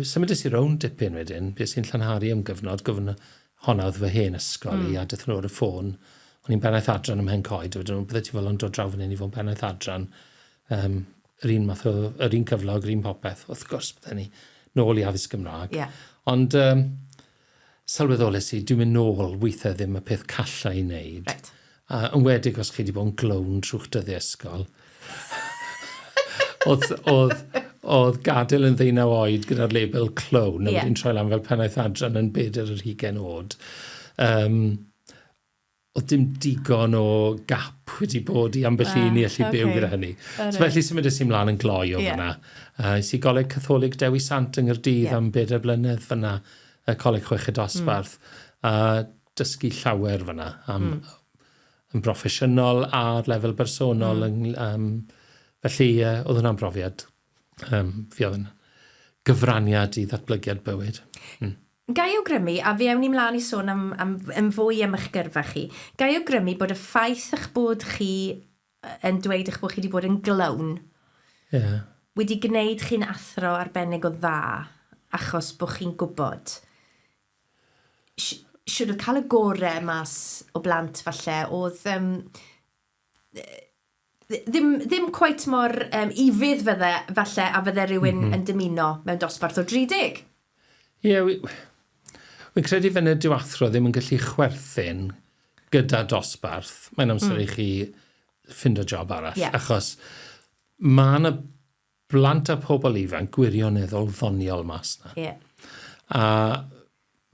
symudais i rownd dipyn wedyn, bues i'n Llanhari am gyfnod, gofyn honna oedd fy hen ysgol i, a dethon nhw ar y ffôn. O'n i'n bennaeth adran ym Mhencoed, wedyn nhw, bydde ti fel yn dod draw fan hyn i fod yn bennaeth adran. Um, yr un math o, yr un cyflog, yr un popeth, wrth gwrs, bydde ni nôl i addysg Gymraeg. Yeah. Ond um, sylweddolais i, dwi'n mynd nôl weithiau ddim y peth calla i wneud. Right. A enwedig os chi wedi bod yn glown trwy'ch dyddiau ysgol. oedd, oedd, oedd gadael yn ddeunaw oed gyda'r label clown, a Ie. wedyn troi lan fel pennaeth adran yn bedair ar hugain oed. Um, oedd dim digon o gap wedi bod i ambell un i allu byw gyda hynny. So felly symudais i mlaen yn gloi o Ie. fyna. Es i Goleg Catholig Dewi Sant yng Nghaerdydd Ie. am bedair blynedd fyna, y Coleg Chweched Dosbarth, a dysgu llawer fyna am, yn broffesiynol a'r lefel bersonol. Felly oedd hwnna'n brofiad. Fi oedd yn gyfraniad i ddatblygiad bywyd. Ga i awgrymu, a fe awn ni mlaen i sôn am, am, am fwy am eich gyrfa chi, ga i awgrymu bod y ffaith eich bod chi yn dweud eich bod chi wedi bod yn glown wedi gwneud chi'n athro arbennig o dda achos bod chi'n gwybod shwd oedd cael y gore mas o blant falle, oedd um, ddim, ddim quite mor um, ufudd fydde falle a fydde rhywun yn dymuno mewn dosbarth o 30. Ie, yeah, wi'n credu fe nid yw athro ddim yn gallu chwerthin gyda dosbarth. Mae'n amser i chi ffindo job arall. Achos mae yna blant a pobl ifanc gwirioneddol ddoniol mas na. A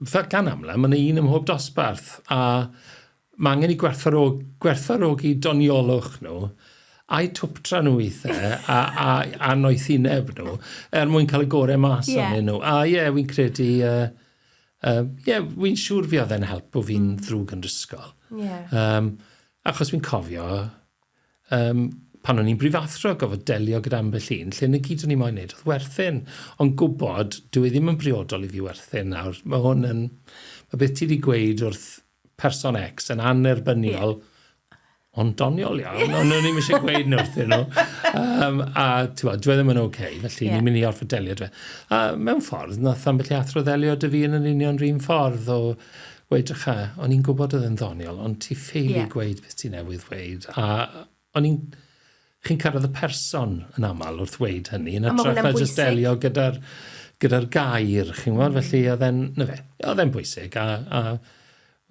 fel gan amla, mae yna un ym mhob dosbarth, a mae angen i gwerthfawrogi doniolwch nhw, a'i twptra nhw weithiau, a noethineb nhw, er mwyn cael y gorau mas ohonyn nhw. A ie, yeah, wy'n credu, yeah, wy'n siŵr fi oedd e'n help bod fi'n ddrwg yn ysgol. Achos fi'n cofio, pan o'n i'n brifathro, gofod delio gyda ambell un, lle na gyd o'n i moyn neud oedd werthin. Ond gwybod, dyw e ddim yn briodol i fi werthin nawr. Mae hwn yn... Mae beth ti wedi gweud wrth person X yn annerbyniol, ond doniol iawn, ond o'n i'm eisiau gweud nhw wrthyn nhw. A ti'n gwbod, dyw e ddim yn oce, felly ni'n mynd i orfod delio 'da fe. A mewn ffordd, nath ambell i athro ddelio 'da fi yn yr union 'r un ffordd o weud, drycha, o'n i'n gwybod oedd e'n ddoniol, ond ti ffeili gweud beth ti newydd weud. A o'n i'n... Chi'n cyrraedd y person yn aml wrth weud hynny, yn A ma' hytrach hwnna'n na jyst bwysig. delio gyda'r gyda gair, chi'n gwybod? Felly oedd e'n, na fe, oedd e'n bwysig, a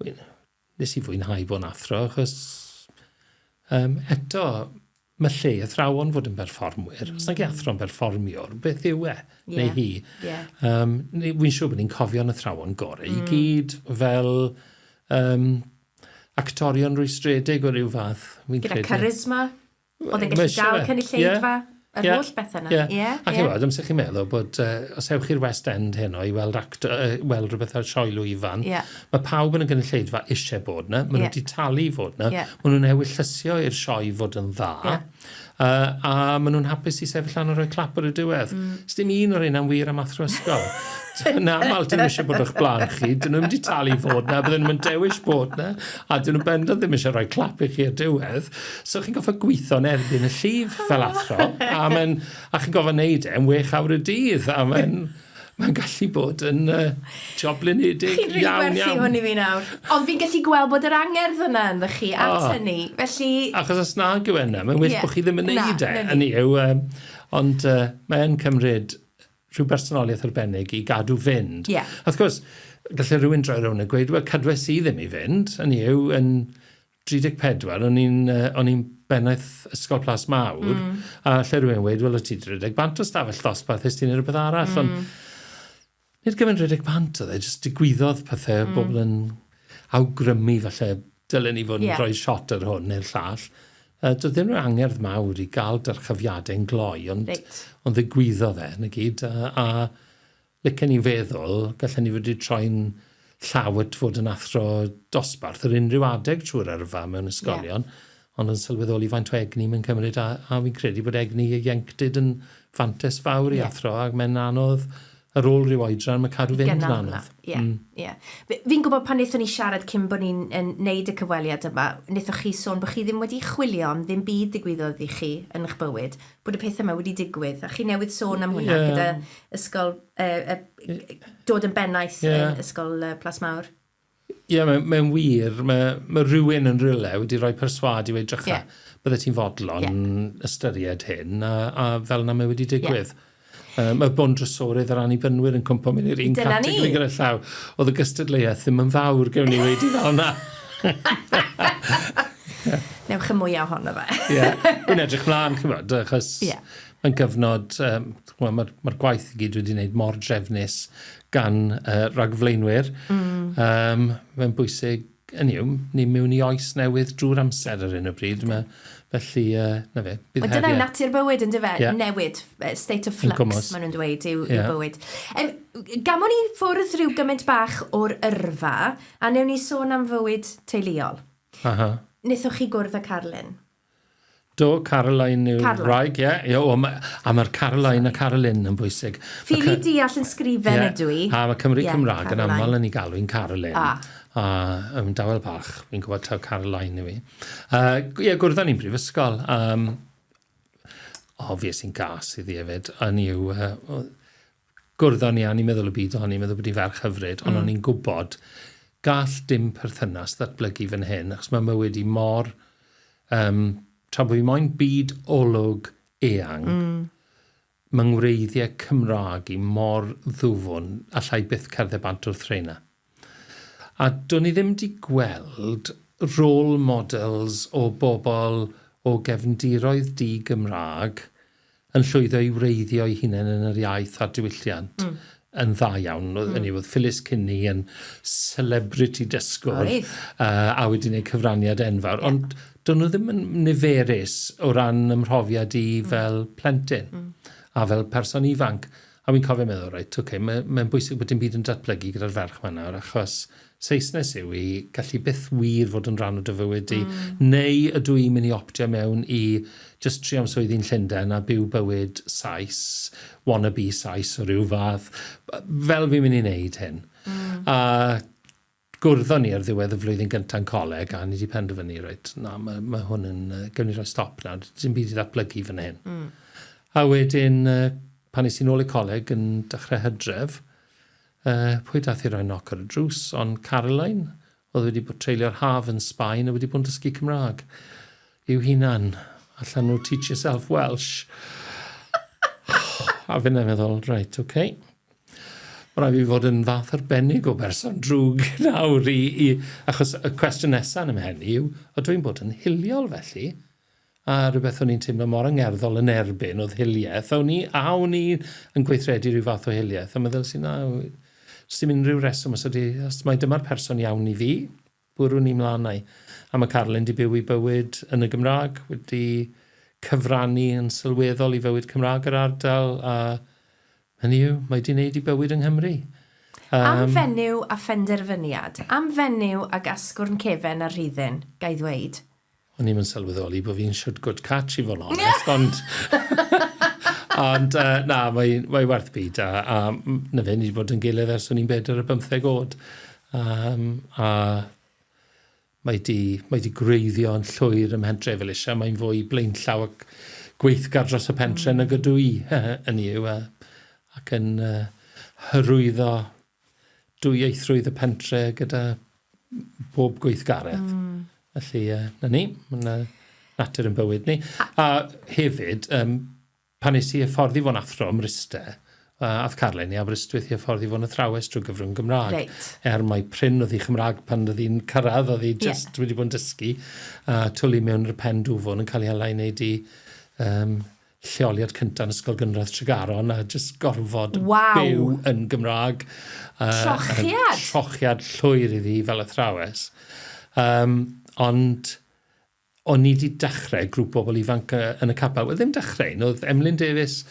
nes i fwynhau bod yn athro, achos eto, mae lle i athrawon fod yn berfformwyr. Os nag yw athro'n berfformiwr, beth yw e? Neu hi. Wy'n siŵr bod ni'n cofio'n athrawon gorau i gyd fel actorion rwystredig o ryw fath. Fi'n Gyda credu. charisma, oedd e'n Ma' gallu isie dal fe. cynulleidfa, yr holl bethau yna. Ie. Ac i weld, amser chi'n meddwl bod os ewch i'r West End heno i weld, actor, weld rhywbeth ar sioe lwyfan, mae pawb yn y gynulleidfa eisiau bod yna, maen nhw wedi talu i fod yna, maen nhw'n ewyllysio i'r sioe fod yn dda, a maen nhw'n hapus i sefyll lan a rhoi clap ar y diwedd. Mm. Sdim un o'r un wir am athro ysgol. Yn aml, dyn nhw eisiau bod o'ch blaen chi, dyn nhw'n wedi talu i fod na, bydden nhw'n dewis bod na, a dyn nhw'n bendant ddim eisiau rhoi clap i chi ar diwedd. So chi'n goffa gweithio'n erbyn y llif fel athro, a chi'n goffa wneud e yn 6 awr y dydd, a mae'n gallu bod yn job blinedig Chi'n rili iawn, gwerthu iawn. hwn i fi nawr. Ond fi'n gallu gweld bod yr angerdd yna ynddo chi at hynny. Felly, Achos os nag yw e yna, mae'n well bod chi ddim yn Na, neud e. na ni. Hynny yw, ond mae'n cymryd rhyw bersonoliaeth arbennig i gadw fynd. Wrth gwrs, gallai rhywun droi rownd a gweud, wel, cadwes i ddim i fynd. Hynny yw, yn 34, o'n i'n bennaeth Ysgol Plas Mawr, a lle rhywun weud, wel, o ti 'di rhedeg bant o stafell ddosbarth, est ti'n neud rhywbeth arall, ond nid gymaint rhedeg bant oedd e, jyst digwyddodd pethau, bobl yn awgrymu falle dylen ni fod yn rhoi shot ar hwn neu'r llall. Doedd ddim rhyw angerdd mawr i gael dyrchafiadau'n gloi, ond, ond ddigwyddodd e yn y gyd. A licen i feddwl, gallen ni fod wedi troi'n llaw at fod yn athro dosbarth ar unrhyw adeg trwy'r yrfa mewn ysgolion, ond yn sylweddoli faint o egni mae'n cymryd, a fi'n credu bod egni ieuenctid yn fantes fawr i athro, ac mae'n anodd. ar ôl rhyw oedran, mae cadw fynd yn anodd. Ie, ie. Fi'n gwybod pan wnaethon ni siarad cyn bod ni'n yn neud y cyfweliad yma, wnaethoch chi sôn bod chi ddim wedi chwilio am ddim byd ddigwyddodd i chi yn eich bywyd, bod y pethau yma wedi digwydd, a chi newydd sôn am hwnna gyda ysgol, dod yn bennaeth yn ysgol Plas Mawr. Ie, yeah, mae'n mae wir. Mae, mae rhywun yn rhywle wedi rhoi perswâd i weud drycha, yeah. bydde ti'n fodlon yeah. ystyried hyn, a, a fel yna mae wedi digwydd. Yeah. Mae bon drysorydd yr annibynnwyr yn cwmpo mewn i'r un categori gyda llaw. Oedd y gystadleuaeth ddim yn fawr, gewn ni wedi fel yna. Newch y mwyaf ohono fe. Ie, wy'n edrych mlaen, chymod, achos yeah. mae'n gyfnod, um, mae'r ma gwaith i gyd wedi wneud mor drefnus gan uh, ragflaenwyr. Mm. Um, mae'n bwysig, yn yw, ni mewn i oes newydd drwy'r amser ar hyn o bryd. Mae, felly, uh, na fe, bydd heriau. Dyna yw natur bywyd, yn dyfe? Yeah. Newid, state of flux, maen nhw'n dweud, yw, yeah. yw bywyd. Um, gamon ni ffwrdd rhyw gymaint bach o'r yrfa, a newn ni sôn am fywyd teuluol. Aha. Wnaethoch chi gwrdd â Carlin? Do, Caroline yw'r wraig, ie. Yeah, o, ma, a mae'r Caroline a Carolyn yn bwysig. Ffili deall yn sgrifen yeah, ydw i. A mae Cymru yeah, Cymraeg yn aml yn ei galw'n Carolyn. Ah. A dawel bach, fi'n gwybod taw Caroline yw i. Ie, yeah, gwrddon ni'n brifysgol. Um, o, fi sy'n gas iddi hefyd. Yn yw, uh, gwrddon ni a ni'n meddwl y byd ohoni, meddwl bod hi'n ferch hyfryd, ond o'n i'n gwybod gall dim perthynas ddatblygu fan hyn, achos mae mywyd i mor, um, tra bod fi moyn byd olwg eang, mm. mae ngwreiddiau Cymraeg i mor ddwfwn, allai byth cerdded bant wrth rheina. A do'n i ddim wedi gweld role models o bobl o gefndiroedd di-Gymraeg yn llwyddo i wreiddio'i hunain yn yr iaith a'r diwylliant mm. yn dda iawn. Mm. Hynny oedd Phyllis Kinney yn celebrity dysgwr a wedi gwneud cyfraniad enfawr. Yeah. Ond do'n nhw ddim yn niferus o ran ymhrofiad i mm. fel plentyn mm. a fel person ifanc. A fi'n cofio meddwl, reit, oce, okay, mae'n mae bwysig bod dim byd yn datblygu gyda'r ferch yma nawr, achos Saesnes yw i, gallu byth wir fod yn rhan o dy fywyd di, mm. neu ydw i'n mynd i optio mewn i just trio am swyddi'n Llundain a byw bywyd Sais, wannabe Sais o ryw fath, fel fi'n mynd i wneud hyn. Mm. A gwrddon ni ar ddiwedd y flwyddyn gyntaf yn coleg a ni wedi penderfynu, reit, na, mae, mae hwn yn, gewn ni rhoi stop nawr, dim byd i ddatblygu fan hyn. Mm. A wedyn, pan es i nôl i coleg yn dechrau hydref, Uh, pwy dath i roi knock ar y drws, ond Caroline, oedd wedi bod treulio'r haf yn Sbaen a wedi bod yn dysgu Cymraeg i'w hunan. Allan nhw teach yourself Welsh. a finna meddwl, reit, oce. Okay. Mae rhaid fi fod yn fath arbennig o berson drwg nawr i, i achos y cwestiwn nesaf yn ymhen i yw, ydw i'n bod yn hiliol felly? A rhywbeth o'n i'n teimlo mor angerddol yn erbyn oedd hiliaeth. A o'n i, a o'n i yn gweithredu rhyw fath o hiliaeth. A meddwl si, na, does dim unrhyw reswm os ydy, os mai dyma'r person iawn i fi, bwrw ni mlaen â'i. A mae Carolyn di byw i bywyd yn y Gymraeg, wedi cyfrannu yn sylweddol i fywyd Cymraeg yr ardal, a hynny yw, mae di wneud i bywyd yng Nghymru. Um, am fenyw a phenderfyniad. Am fenyw ag asgwrn cefen a rhuddin, ga i ddweud. O'n i'm yn sylweddoli bod fi'n shwt good catch i fod yn onest, ond... ond uh, na, mae, mae werth byd, a, a na fe, ni wedi bod yn gilydd ers o'n i'n bedwar ar bymtheg oed. Um, a mae di, mae di gwreiddio yn llwyr ym mhentre Felicia, mae'n fwy blaenllaw ac gweithgar dros y pentre mm. nag ydw i, yn yw, a, ac yn uh, hyrwyddo dwyieithrwydd y pentre gyda bob gweithgaredd. Mm. Felly, uh, na ni, mae'n natur yn bywyd ni. A hefyd, um, pan nes i hyfforddi fo'n athro ym Mryste, uh, ath Carlen i Aberystwyth i hyfforddi fo'n athrawes drwy gyfrwng Gymraeg. Reit. Er mai prin oedd hi Chymraeg pan oedd hi'n cyrraedd, oedd hi just yeah. wedi bod yn dysgu, a uh, twlu mewn i'r pen dwfwn yn cael ei hala i wneud i um, lleoliad cyntaf yn Ysgol Gynradd Tregaron a jyst gorfod Waw. byw yn Gymraeg. Uh, trochiad! Trochiad llwyr iddi fel athrawes. Um, ond o'n i wedi dechrau grŵp bobl ifanc yn y capel. Wel, ddim dechrau un, oedd Emlyn Davies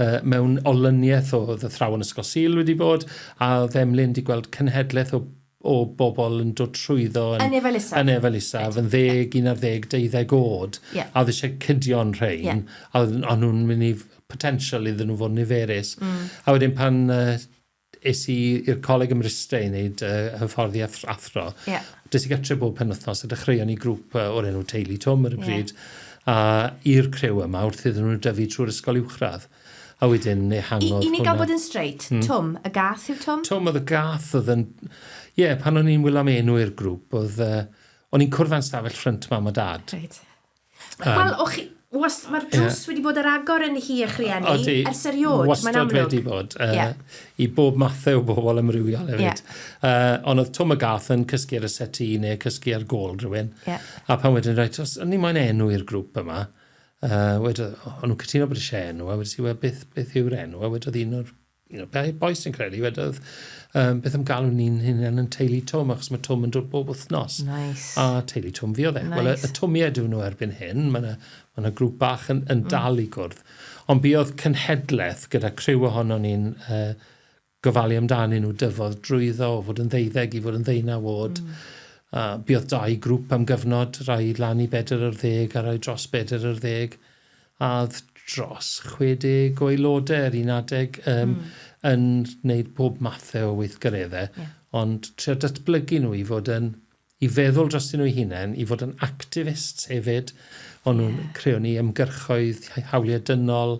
uh, mewn olyniaeth oedd athrawon Ysgol Sul wedi bod, a oedd Emlyn wedi gweld cenhedlaeth o o bobl yn dod trwyddo yn, yn Efail Isaf, yn Efail Isaf, yn ddeg, un ar ddeg, deuddeg oed, yeah. a oedd eisiau cydio'n rhain, yeah. a o'n nhw'n mynd i potensial iddyn nhw fod yn niferus. A wedyn pan es i i'r coleg ym Mryste i wneud hyfforddi athro, des i gatre bob penwythnos a dechreuon ni grŵp o'r enw Teulu Twm ar y pryd, a i'r criw yma wrth iddyn nhw dyfu trwy'r ysgol uwchradd. A wedyn ehangodd hwnna. I ni gael bod yn straight, Twm, y gath yw Twm? Twm oedd y gath oedd yn... Ie, yeah, pan o'n i'n wylo am enw i'r grŵp, oedd... O'n i'n cwrdd â'n stafell ffrynt mam a dad. Reit. Wel, o'ch chi... Was, mae'r drws yeah. wedi bod ar agor yn hi eich rhieni Odi, ers erioed, mae'n amlwg. Wastad wedi bod. Yeah. I bob mathau o bobl amrywiol hefyd. Yeah. Ond oedd Twm y Gath yn cysgu ar y seti neu cysgu ar gôl rhywun. Yeah. A pan wedyn, reit, os o'n i moyn enw i'r grŵp yma, wedodd, o'n nhw'n cytuno bod eisiau enw, a wedes i, wel, beth, beth yw'r enw? A wedodd un o'r you know, be bois yn credu, wedodd, beth am galw ni'n hunain yn teulu Twm, achos mae Twm yn dod bob wythnos. Nice. A teulu Twm fi oedd e. Nice. Wel, y Twmiaid yw nhw erbyn hyn, mae yna ma grŵp bach yn, yn dal i gwrdd. Ond buodd cenhedlaeth gyda criw ohono ni'n gofalu amdanyn nhw dyfodd drwyddo o fod yn ddeuddeg i fod yn ddeunaw oed. A buodd dau grŵp am gyfnod, rai lan i bedair ar ddeg a rai dros bedair ar ddeg. A oedd dros 60 o aelodau ar un adeg yn wneud pob mathau o weithgareddau, yeah. Ond trio datblygu nhw i fod yn, i feddwl drostyn nhw eu hunain, i fod yn activists hefyd. O'n nhw'n yeah. creu ni ymgyrchoedd hawliau dynol,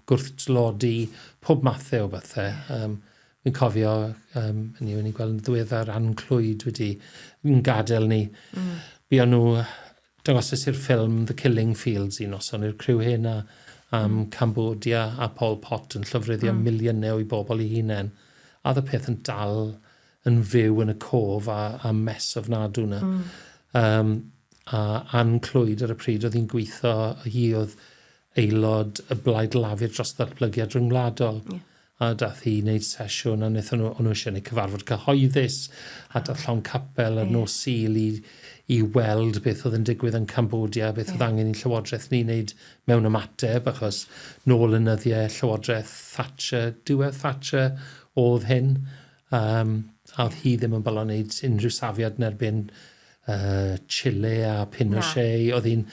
gwrthdlodi, pob mathau o bethau. Fi'n cofio, hynny yw, o'n i'n gweld yn ddiweddar Ann Clwyd wedi yn gadael ni. Buon nhw, dangosais i'r ffilm The Killing Fields un noson i'r criw hyn a am Cambodia a Pol Pot yn llofruddio miliynau o'i bobl ei hunain. A oedd y peth yn dal yn fyw yn y cof a, a mess ofnadw 'na. A Ann Clwyd ar y pryd oedd hi'n gweithio, hi oedd aelod y Blaid Lafur dros ddatblygiad rhyngwladol. Yeah. A dath hi i wneud sesiwn a wnaethon nhw, o'n nhw eisiau gwneud cyfarfod cyhoeddus a dath llawn capel ar yeah. nos Sul i, i weld beth oedd yn digwydd yn Cambodia, beth yeah. oedd angen i'n llywodraeth ni wneud mewn ymateb, achos nôl yn nyddiau llywodraeth Thatcher, diwedd Thatcher oedd hyn. A oedd hi ddim yn bolon wneud unrhyw safiad yn erbyn Chile a Pinochet. Oedd hi'n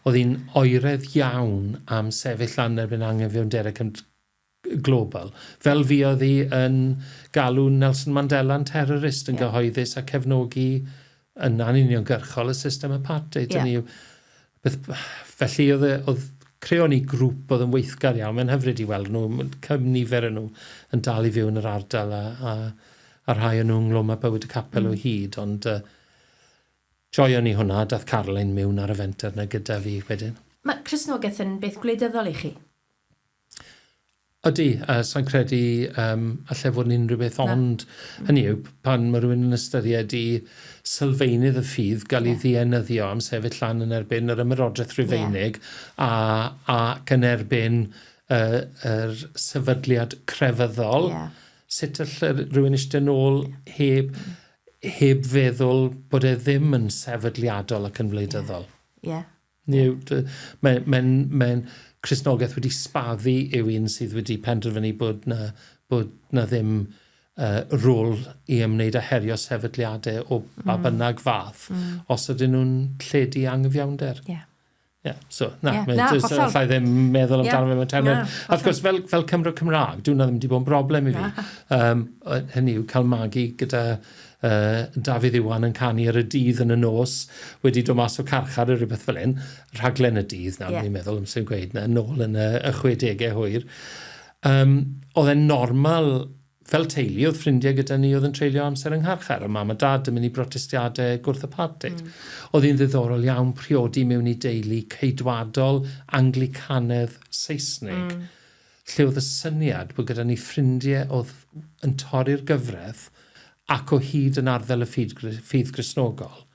oedd hi'n oeredd iawn am sefyll lan erbyn anghyfiawnderau global. Fel fi oedd hi yn galw Nelson Mandela yn terrorist yn yeah. gyhoeddus a cefnogi yn anuniongyrchol y system apartheid. Yeah. Yw, beth, felly oedd, e, oedd creon ni grŵp oedd yn weithgar iawn. Mae'n hyfryd i weld nhw, cyfnifer yn nhw yn dal i fyw yn yr ardal a, a, a rhai o'n nhw ynglwm â bywyd y capel o hyd, ond joion ni hwnna, dath Caroline mewn ar y fenter 'na gyda fi wedyn. Mae Cristnogaeth yn beth gwleidyddol i chi? Ydy, sa i'n credu alle fod yn unrhyw beth ond. Hynny yw, pan mae rhywun yn ystyried i sylfaenydd y ffydd gael ei ddienyddio am sefyll lan yn erbyn yr ymerodraeth Rufeinig a, ac yn erbyn yr sefydliad crefyddol, sut all rhywun eistedd nôl heb, heb feddwl bod e ddim yn sefydliadol ac yn wleidyddol? Ie. Yw, mae'n mae, mae Cristnogaeth wedi sbaddu yw un sydd wedi penderfynu bod na, bod na ddim rôl i ymwneud â herio sefydliadau o ba bynnag fath, os ydyn nhw'n lledu anghyfiawnder. Ie. Yeah, so, na, yeah, na, just, allai ddim meddwl amdano fe mewn termau. A wrth gwrs, fel, fel Cymro Cymraeg, dwi'n ddim wedi bod yn broblem i fi. Hynny yw, cael magu gyda Dafydd Iwan yn canu ar y dydd yn y nos, wedi dod mas o carchar neu rhywbeth fel hyn, rhaglen y dydd nawr, yeah. ni'n meddwl, amser yn gweud na, nôl yn y, y 60au hwyr. Oedd e'n normal, fel teulu, oedd ffrindiau gyda ni oedd yn treulio amser yng ngharchar, a mam a dad yn mynd i brotestiadau gwrth apartheid. Oedd hi'n ddiddorol iawn priodi mewn i deulu ceidwadol Anglicanedd Seisnig, lle oedd y syniad bod gyda ni ffrindiau oedd yn torri'r gyfraith ac o hyd yn arddel y ffydd, ffydd Gristnogol,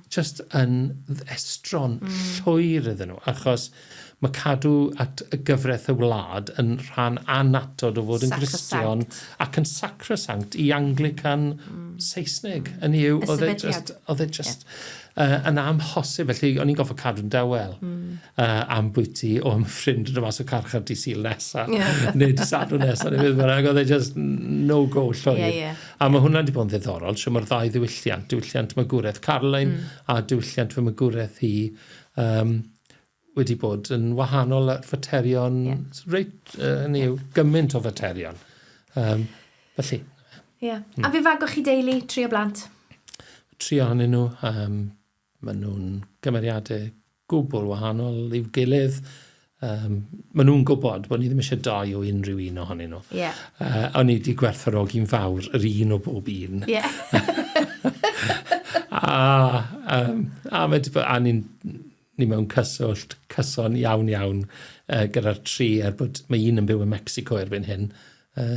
just yn estron llwyr iddyn nhw, achos mae cadw at y gyfraith y wlad yn rhan annatod o fod yn Gristion ac yn sacrosanct i Anglican Saesneg. Hynny yw, oedd e just, oedd e just yn amhosib, felly o'n i'n gorfod cadw'n dawel am bwyty o am ffrind yn dod mas o carchar dydd Sul nesa, neu dydd Sadwrn nesa, neu beth bynnag, oedd e just no go llwyr. Yeah, yeah. A mae hwnna wedi bod yn ddiddorol, shwt mae'r ddau ddiwylliant, diwylliant magwraeth Caroline a diwylliant fy magwraeth i, wedi bod yn wahanol ar faterion, yeah. reit, hynny yw, gymaint o faterion. Felly. Ie. Yeah. A fe fagoch chi deulu, tri o blant? Tri ohonyn nhw. Maen nhw'n gymeriadau gwbl wahanol i'w gilydd. Maen nhw'n gwybod bod ni ddim eisiau dau o unrhyw un ohonyn nhw. Yeah. O'n i wedi gwerthfawrogi'n fawr yr un o bob un. Yeah. A, mae, a ni'n ni mewn cyswllt cyson iawn iawn gyda'r tri, er bod mae un yn byw yn Mexico erbyn hyn,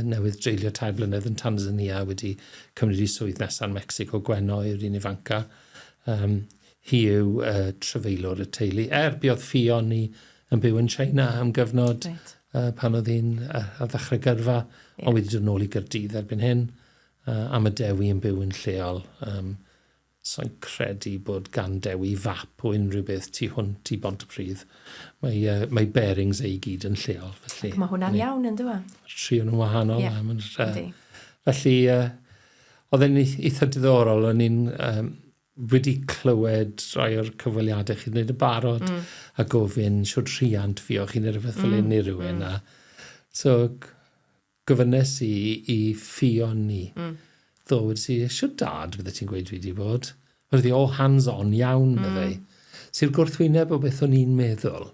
newydd dreulio 3 blynedd yn Tanzania, wedi cymryd ei swydd nesaf yn Mexico. Gwenno yw'r un ifanca. Hi yw trafeilwr y teulu. Er, buodd Ffion ni yn byw yn China am gyfnod pan oedd hi'n ar ddechrau gyrfa, ond wedi dod nôl i Gaerdydd erbyn hyn. A mae Dewi yn byw yn lleol. So'n credu bod gan Dewi fap o unrhyw beth tu hwnt i Bontypridd. Mae bearings ei gyd yn lleol. Felly, Ac mae hwnna'n iawn yn dwi? Tri o'n nhw'n wahanol. Yeah, felly, oedd e'n eitha diddorol. O'n i'n wedi clywed rhai o'r cyfweliadau chi'n gwneud y barod a gofyn siwr rhiant fi o'ch chi'n rhywbeth fel hyn i rywun. A, so, gofynnes i i Ffion ni. Ddo, wedi si, siwr dad bydde ti'n gweud fi wedi bod? Wedi, o, hands-on iawn, meddai. Sy'r gwrthwyneb o beth o'n i'n meddwl.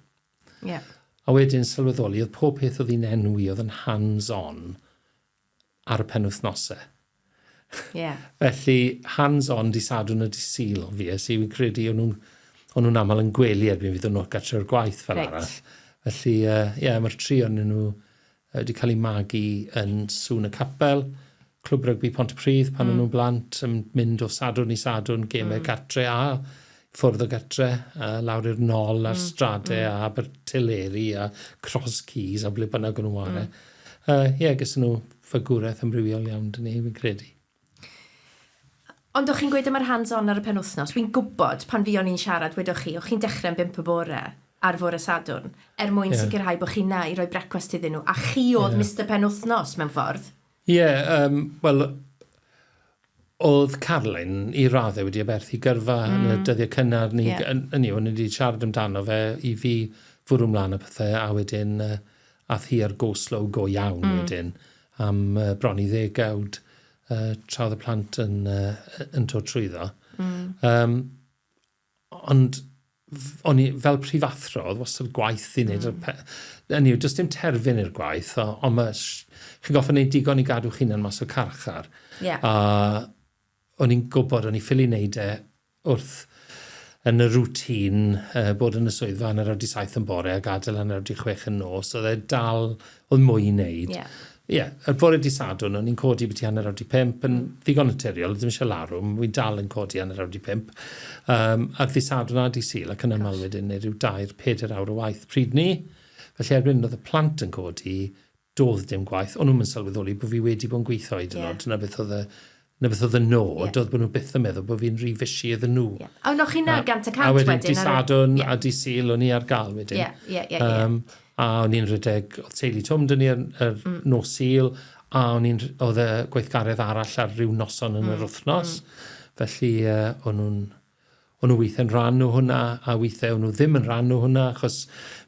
A wedyn sylweddoli, oedd pob peth oedd hi'n enwi oedd yn hands-on ar y penwythnosau. Felly, hands-on di Sadwrn a di Sul fi, es i, fi'n credu o'n nhw'n o'n nhw'n aml yn gwely erbyn fydd nhw'n gartre o'r gwaith fel arall. Felly, ie, yeah, mae'r tri o'n nhw wedi cael eu magu yn Sŵn y Capel, Clwb Rygbi Pontypridd pan o'n nhw'n blant, yn mynd o Sadwrn i Sadwrn, gemau gartre a ffwrdd o gartre, a lawr i'r Nol a'r Strade a Abertyleri a Cross Keys a ble bynnag o'n nhw'n ware. Ie, yeah, gyda nhw fagwraeth amrywiol iawn, dyn ni, fi'n credu. Ond o'ch chi'n gweud am yr hands-on ar y penwythnos, wy'n gwybod pan fi o'n i'n siarad, wedoch chi, o'ch chi'n dechrau yn 5 y bore ar fore Sadwrn, er mwyn sicrhau bod chi 'na i roi brecwast iddyn nhw, a chi oedd Mr Penwythnos mewn ffordd. Ie, yeah, wel, oedd Caroline i raddau wedi aberthu gyrfa yn y dyddiau cynnar. Ni, yn yw, ni wedi siarad amdano fe i fi fwrw mlaen y pethau, a wedyn ath hi ar go slow go iawn wedyn am bron i ddegawd tra oedd y plant yn dod trwyddo. Ond o'n i fel prifathro, oedd wastad gwaith i wneud. Mm. Hynny yw, does dim terfyn i'r gwaith, ond mae, chi'n goffa wneud digon i gadw chi'n mas o carchar. A o'n i'n gwybod, o'n i ffili wneud e wrth yn y routine, bod yn y swyddfa 6:30 yn bore a gadael 5:30 yn nos, oedd e dal, oedd mwy i wneud. Ie, yeah, y bore di Sadwrn, o'n i'n codi byti 4:30 yn ddigon naturiol, ddim eisiau larwm, wy'n dal yn codi 4:30. A ddi Sadwrn a di Sul, ac yn aml wedyn, neu rhyw 3, 4 awr o waith pryd ni. Felly erbyn oedd y plant yn codi, doedd dim gwaith. O'n nhw'n sylweddoli bod fi wedi bod yn gweithio hyd yn oed. Dyna beth oedd y nod, oedd bod nhw byth yn meddwl bod fi'n rhy fishy iddyn nhw. A o'n chi na 100% A wedyn di Sadwrn a di Sul o'n i ar gael wedyn. Ie, ie, ie. A o'n i'n rhedeg, oedd teulu Twm dyn ni ar nos Sul, a o'n i'n, oedd y gweithgaredd arall ar ryw noson yn yr wythnos. Felly o'n nhw weithiau'n rhan o hwnna, a weithiau o'n nhw ddim yn rhan o hwnna, achos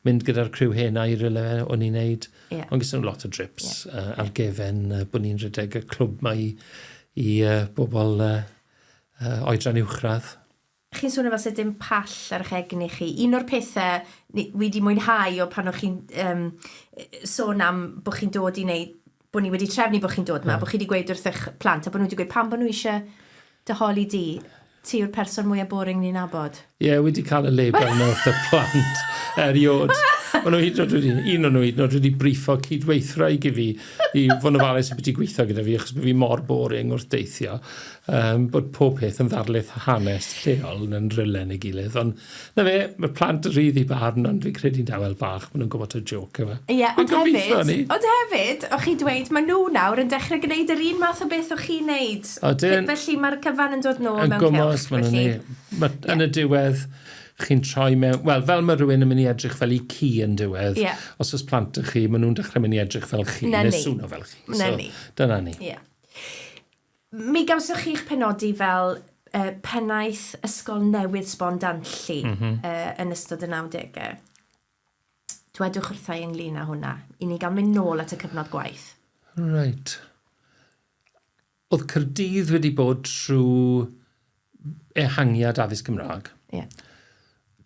mynd gyda'r criw hena i rywle o'n i'n neud. Ond gyda nhw lot o drips ar gefen bod ni'n rhedeg y clwb ma i bobl oedran uwchradd. Chi'n swnio fel sydd dim pall ar eich egni chi. Un o'r pethau ni wedi mwynhau o pan o'ch chi'n sôn am bod chi'n dod i wneud, bod ni wedi trefnu bod chi'n dod yma, bod chi wedi gweud wrth eich plant, a bod nhw wedi gweud pam bod nhw eisiau dy holi di, ti yw'r person mwyaf boring ni'n nabod. Ie, yeah, wedi cael y label yna wrth y plant eriod. Maen nhw hyd yn oed wedi, un o'n nhw hyd yn oed wedi briffo cydweithwraig i fi i fod yn ofalus y beth i gweithio gyda fi, achos bod fi mor boring wrth deithio, bod pob peth yn ddarlith hanes lleol yn rywle neu gilydd. Ond na fe, mae plant yn rhydd i barn, ond fi'n credu'n dawel bach, maen nhw'n gwybod y joke yma. Ie, yeah, ond hefyd, o'ch chi dweud, maen nhw nawr yn dechrau gwneud yr un math o beth o'ch chi'n neud. Odyn. Felly mae'r cyfan yn dod nôl mewn cylch. Maen nhw'n ma, yn y diwedd, chi'n troi mewn... Wel, fel mae rhywun yn mynd i edrych fel i ci yn diwedd, os oes plant ych chi, maen nhw'n dechrau mynd i edrych fel chi, neu swno fel chi. Na so, ni. Dyna ni. Yeah. Mi gawsoch chi'ch penodi fel pennaeth ysgol newydd sbon Danlli yn ystod y 90au. Dwedwch wrtha i ynglyn â hwnna, i ni gael mynd nôl at y cyfnod gwaith. Reit. Oedd Caerdydd wedi bod trwy ehangiad addysg Gymraeg. Yeah.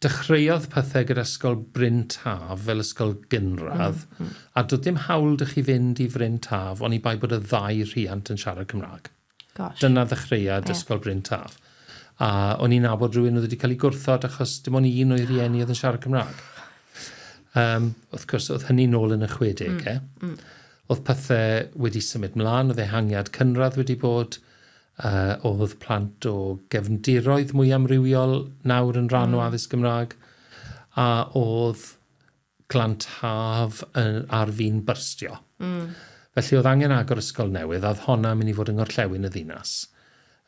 Dechreuodd pethau gyda Ysgol Bryn Taf fel ysgol gynradd, a doedd dim hawl 'da chi fynd i Fryn Taf oni bai bod y ddau rhiant yn siarad Cymraeg. Gosh. Dyna ddechreuad yeah. Ysgol Bryn Taf. A o'n i'n nabod rhywun oedd wedi cael ei gwrthod achos dim ond un o'i rhieni oedd yn siarad Cymraeg. Wrth gwrs, oedd hynny nôl yn y 60au. Oedd pethau wedi symud mlaen, oedd ehangiad cynradd wedi bod, oedd plant o gefndiroedd mwy amrywiol nawr yn rhan o addysg Gymraeg, a oedd Glan Taf ar fin byrstio. Felly oedd angen agor ysgol newydd, a oedd honna yn mynd i fod yng ngorllewin y ddinas,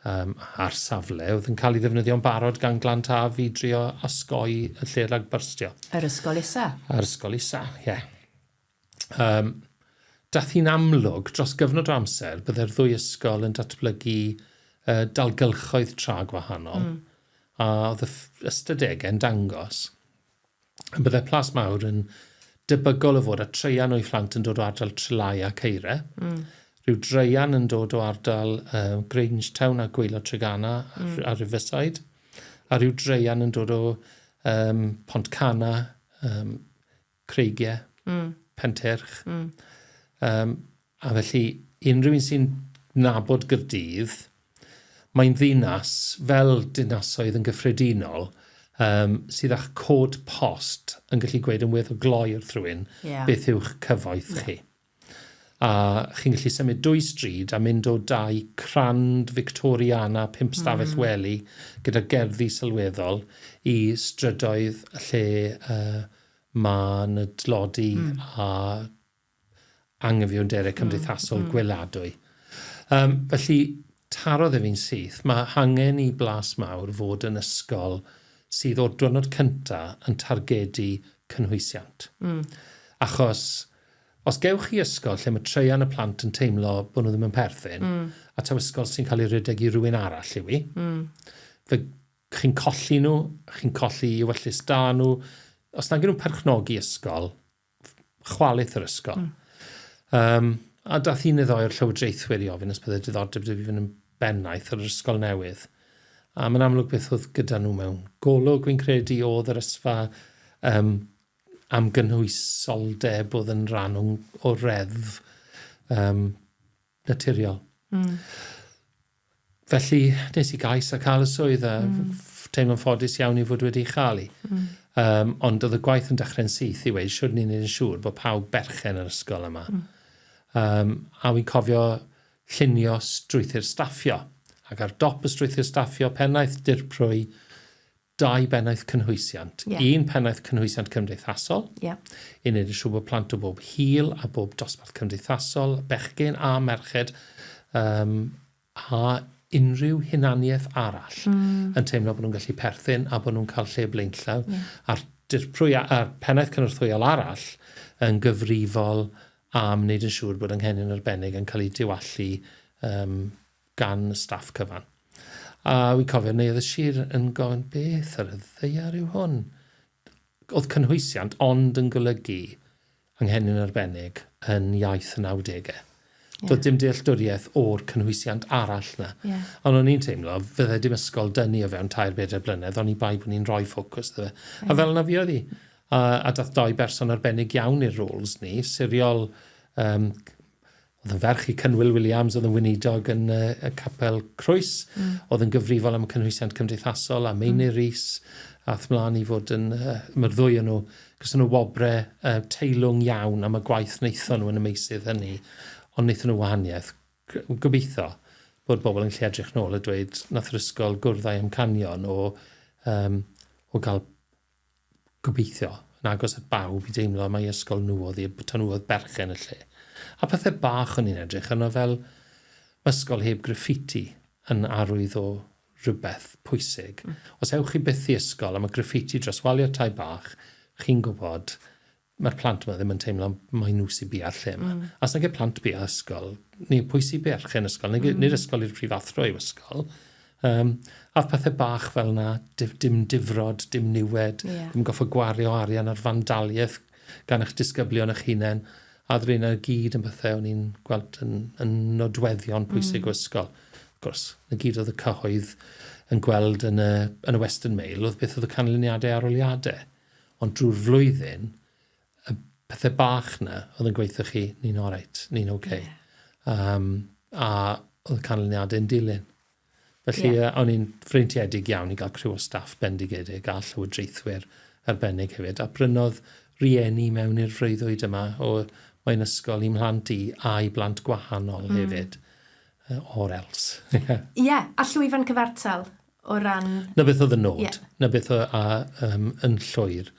ar safle oedd yn cael ei ddefnyddio'n barod gan Glan Taf i drio osgoi y lle rhag byrstio. Yr ysgol isa. Yr ysgol isa, ie. Yeah. Dath hi'n amlwg dros gyfnod o amser byddai'r ddwy ysgol yn datblygu dalgylchoedd tra gwahanol, a oedd y ystadegau'n dangos y byddai Plas Mawr yn debygol o fod â traean o'i phlant yn dod o ardal Trelai a Ceire, rhyw draean yn dod o ardal Grangetown a Gwaelod Treganna a Riverside, a rhyw draean yn dod o Pontcanna, Creigiau, Pentyrch. A felly, unrhyw un sy'n nabod Gaerdydd, mae'n ddinas, fel dinasoedd yn gyffredinol, sydd â'ch cod post yn gallu gweud yn weddol gloi wrth rhywun beth yw'ch cyfoeth chi. A chi'n gallu symud dwy stryd a mynd o dai crand Victoriana, pump stafell wely, gyda gerddi sylweddol, i strydoedd lle mae 'na dlodi a anghyfiawnderau cymdeithasol gweladwy. Felly, tarodd e fi'n syth. Mae angen i Blas Mawr fod yn ysgol sydd o'r diwrnod cynta yn targedu cynhwysiant. Achos Os gewch chi ysgol lle mae traean y plant yn teimlo bod nhw ddim yn perthyn, a taw ysgol sy'n cael ei rhedeg i rywun arall yw hi, fe chi'n colli nhw, chi'n colli ewyllys da nhw. Os nag yw nhw'n perchnogi ysgol, chwalith yr ysgol. A dath un neu ddoi o'r llywodraethwyr i ofyn os bydde diddordeb 'da fi fynd yn bennaeth ar yr ysgol newydd. A mae'n amlwg beth oedd gyda nhw mewn golwg, fi'n credu, oedd yr ysfa am gynhwysoldeb oedd yn rhan o, o reddf naturiol. Felly, nes i gais a cael y swydd a teimlo'n ffodus iawn i fod wedi chael i. Ond oedd y gwaith yn dechrau'n syth i weud, siwr ni'n neud yn siŵr bod pawb berchen yr ysgol yma. A wi'n cofio llunio strwythur staffio. Ac ar dop y strwythur staffio, pennaeth, dirprwy, dau bennaeth cynhwysiant. Ie. Un pennaeth cynhwysiant cymdeithasol. Ie. I wneud yn siŵr bod plant o bob hil a bob dosbarth cymdeithasol, bechgyn a merched, a unrhyw hunaniaeth arall yn teimlo bod nhw'n gallu perthyn a bod nhw'n cael lle blaenllaw. Ie. A'r dirprwy a'r pennaeth cynorthwyol arall yn gyfrifol am wneud yn siŵr bod anghenion arbennig yn cael eu diwallu gan y staff cyfan. A wi'n cofio Neuadd y Sir yn gofyn beth ar y ddaear yw hwn? Oedd cynhwysiant ond yn golygu anghenion arbennig yn iaith y 90au. Yeah. Doedd dim dealltwriaeth o'r cynhwysiant arall na. Yeah. Ond o'n i'n teimlo, fydde dim ysgol dynnu o fewn 3-4 blynedd, oni bai bod ni'n rhoi ffocws iddo fe. Yeah. A fel yna fuodd hi. A dath dou berson arbennig iawn i'r roles ni, Siriol oedd yn ferch i Cynwyl Williams, oedd yn weinidog yn y Capel Crwys, oedd yn gyfrifol am y cynhwysiant cymdeithasol, a Meinir Rees, ath mlaen i fod yn, mae'r ddwy o'n nhw, gyson nhw wobre teilwng iawn am y gwaith wnaethon nhw yn y meysydd hynny, ond wnaethon nhw wahaniaeth. Gobeithio bod bobl yn gallu edrych nôl a dweud nath yr ysgol gwrdd â'i amcanion o gael gobeithio, yn agos at bawb i deimlo mai ysgol nhw oedd hi, a nhw oedd berchen y lle. A pethau bach o'n i'n edrych arno fel ysgol heb graffiti yn arwydd o rhywbeth pwysig. Os ewch chi byth i ysgol a mae graffiti dros waliau tai bach, chi'n gwybod mae'r plant yma ddim yn teimlo mai nhw sy'n bia'r lle yma. A os nag yw plant bia ysgol, neu pwy sy'n berchen ysgol, neu nid ysgol i'r prifathro yw ysgol. A pethau bach fel yna, dim difrod, dim niwed, Ie. ddim goffo gwario arian ar fandaliaeth. gan eich disgyblion eich hunain, a oedd rheina i gyd yn bethau o'n i'n gweld yn, yn nodweddion pwysig o ysgol. Wrth gwrs, 'na gyd oedd y cyhoedd yn gweld yn y, yn y Western Mail oedd beth oedd y canlyniadau arholiadau. Ond drwy'r flwyddyn, y pethau bach 'na oedd yn gweithio chi, ni'n oreit, ni'n oce. Okay. Yeah. A oedd y canlyniadau yn dilyn. Felly yeah. o'n i'n freintiedig iawn i gael criw o staff bendigedig a llywodraethwyr arbennig hefyd. A brynodd rieni mewn i'r freuddwyd yma o mae'n ysgol i mhlant i a i blant gwahanol hefyd. Or else. Ie, yeah, a llwyfan cyfartal o ran... Na beth oedd y nod. Yeah. Na beth oedd a, yn llwyr.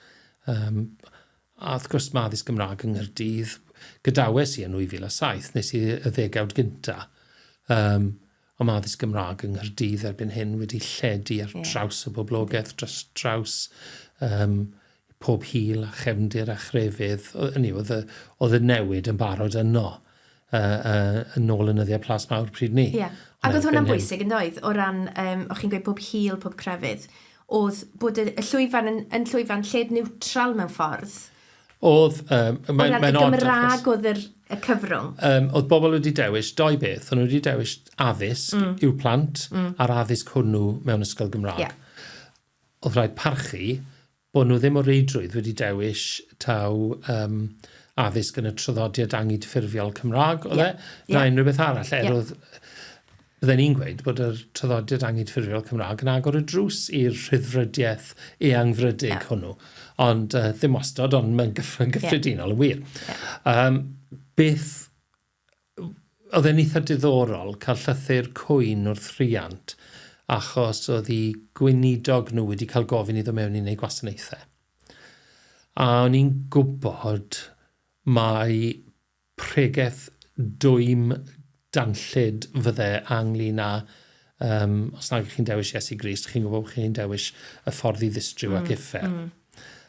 A wrth gwrs mae addysg Gymraeg yng Nghaerdydd, gadawes i yn 2007, nes i y ddegawd gynta. Ond mae addysg Gymraeg yng Nghaerdydd erbyn hyn wedi lledu ar yeah. draws y boblogaeth, dros draws pob hil a chefndir a chrefydd. Hynny yw, oedd y newid yn barod yno yn ôl yn nyddiau Plas Mawr pryd 'ny. Ie. Ac oedd hwnna'n bwysig yn doedd, o ran, o'ch chi'n gweud pob hil, pob crefydd, oedd bod y, y llwyfan yn, yn llwyfan lled niwtral mewn ffordd. Oedd, mae'n mae odd. Gymraeg oedd yr, y cyfrwng. Oedd bobl wedi dewis doi beth, o'n nhw wedi dewis addysg i'w plant a'r addysg hwnnw mewn ysgol Gymraeg. Yeah. Oedd rhaid parchu bod nhw ddim o reidrwydd wedi dewis taw addysg yn y traddodiad angydffurfiol Cymraeg, oedd e? Na unrhyw beth arall, er oedd bydden ni'n gweud bod yr traddodiad angydffurfiol Cymraeg yn agor y drws i'r rhyddfrydiaeth eangfrydig hwnnw. Ond ddim wastad, ond mae'n gyffredinol yn wir. Beth Oedd e'n eitha diddorol cael llythyr cwyn wrth rhiant achos oedd eu gweinidog nhw wedi cael gofyn iddo mewn i wneud gwasanaethau. A o'n i'n gwybod mai pregeth dwym danllyd fydde ynglyn â um, os nag chi'n dewis Iesu Grist, chi'n gwybod bod chi'n dewis y ffordd i ddistryw ac uffern.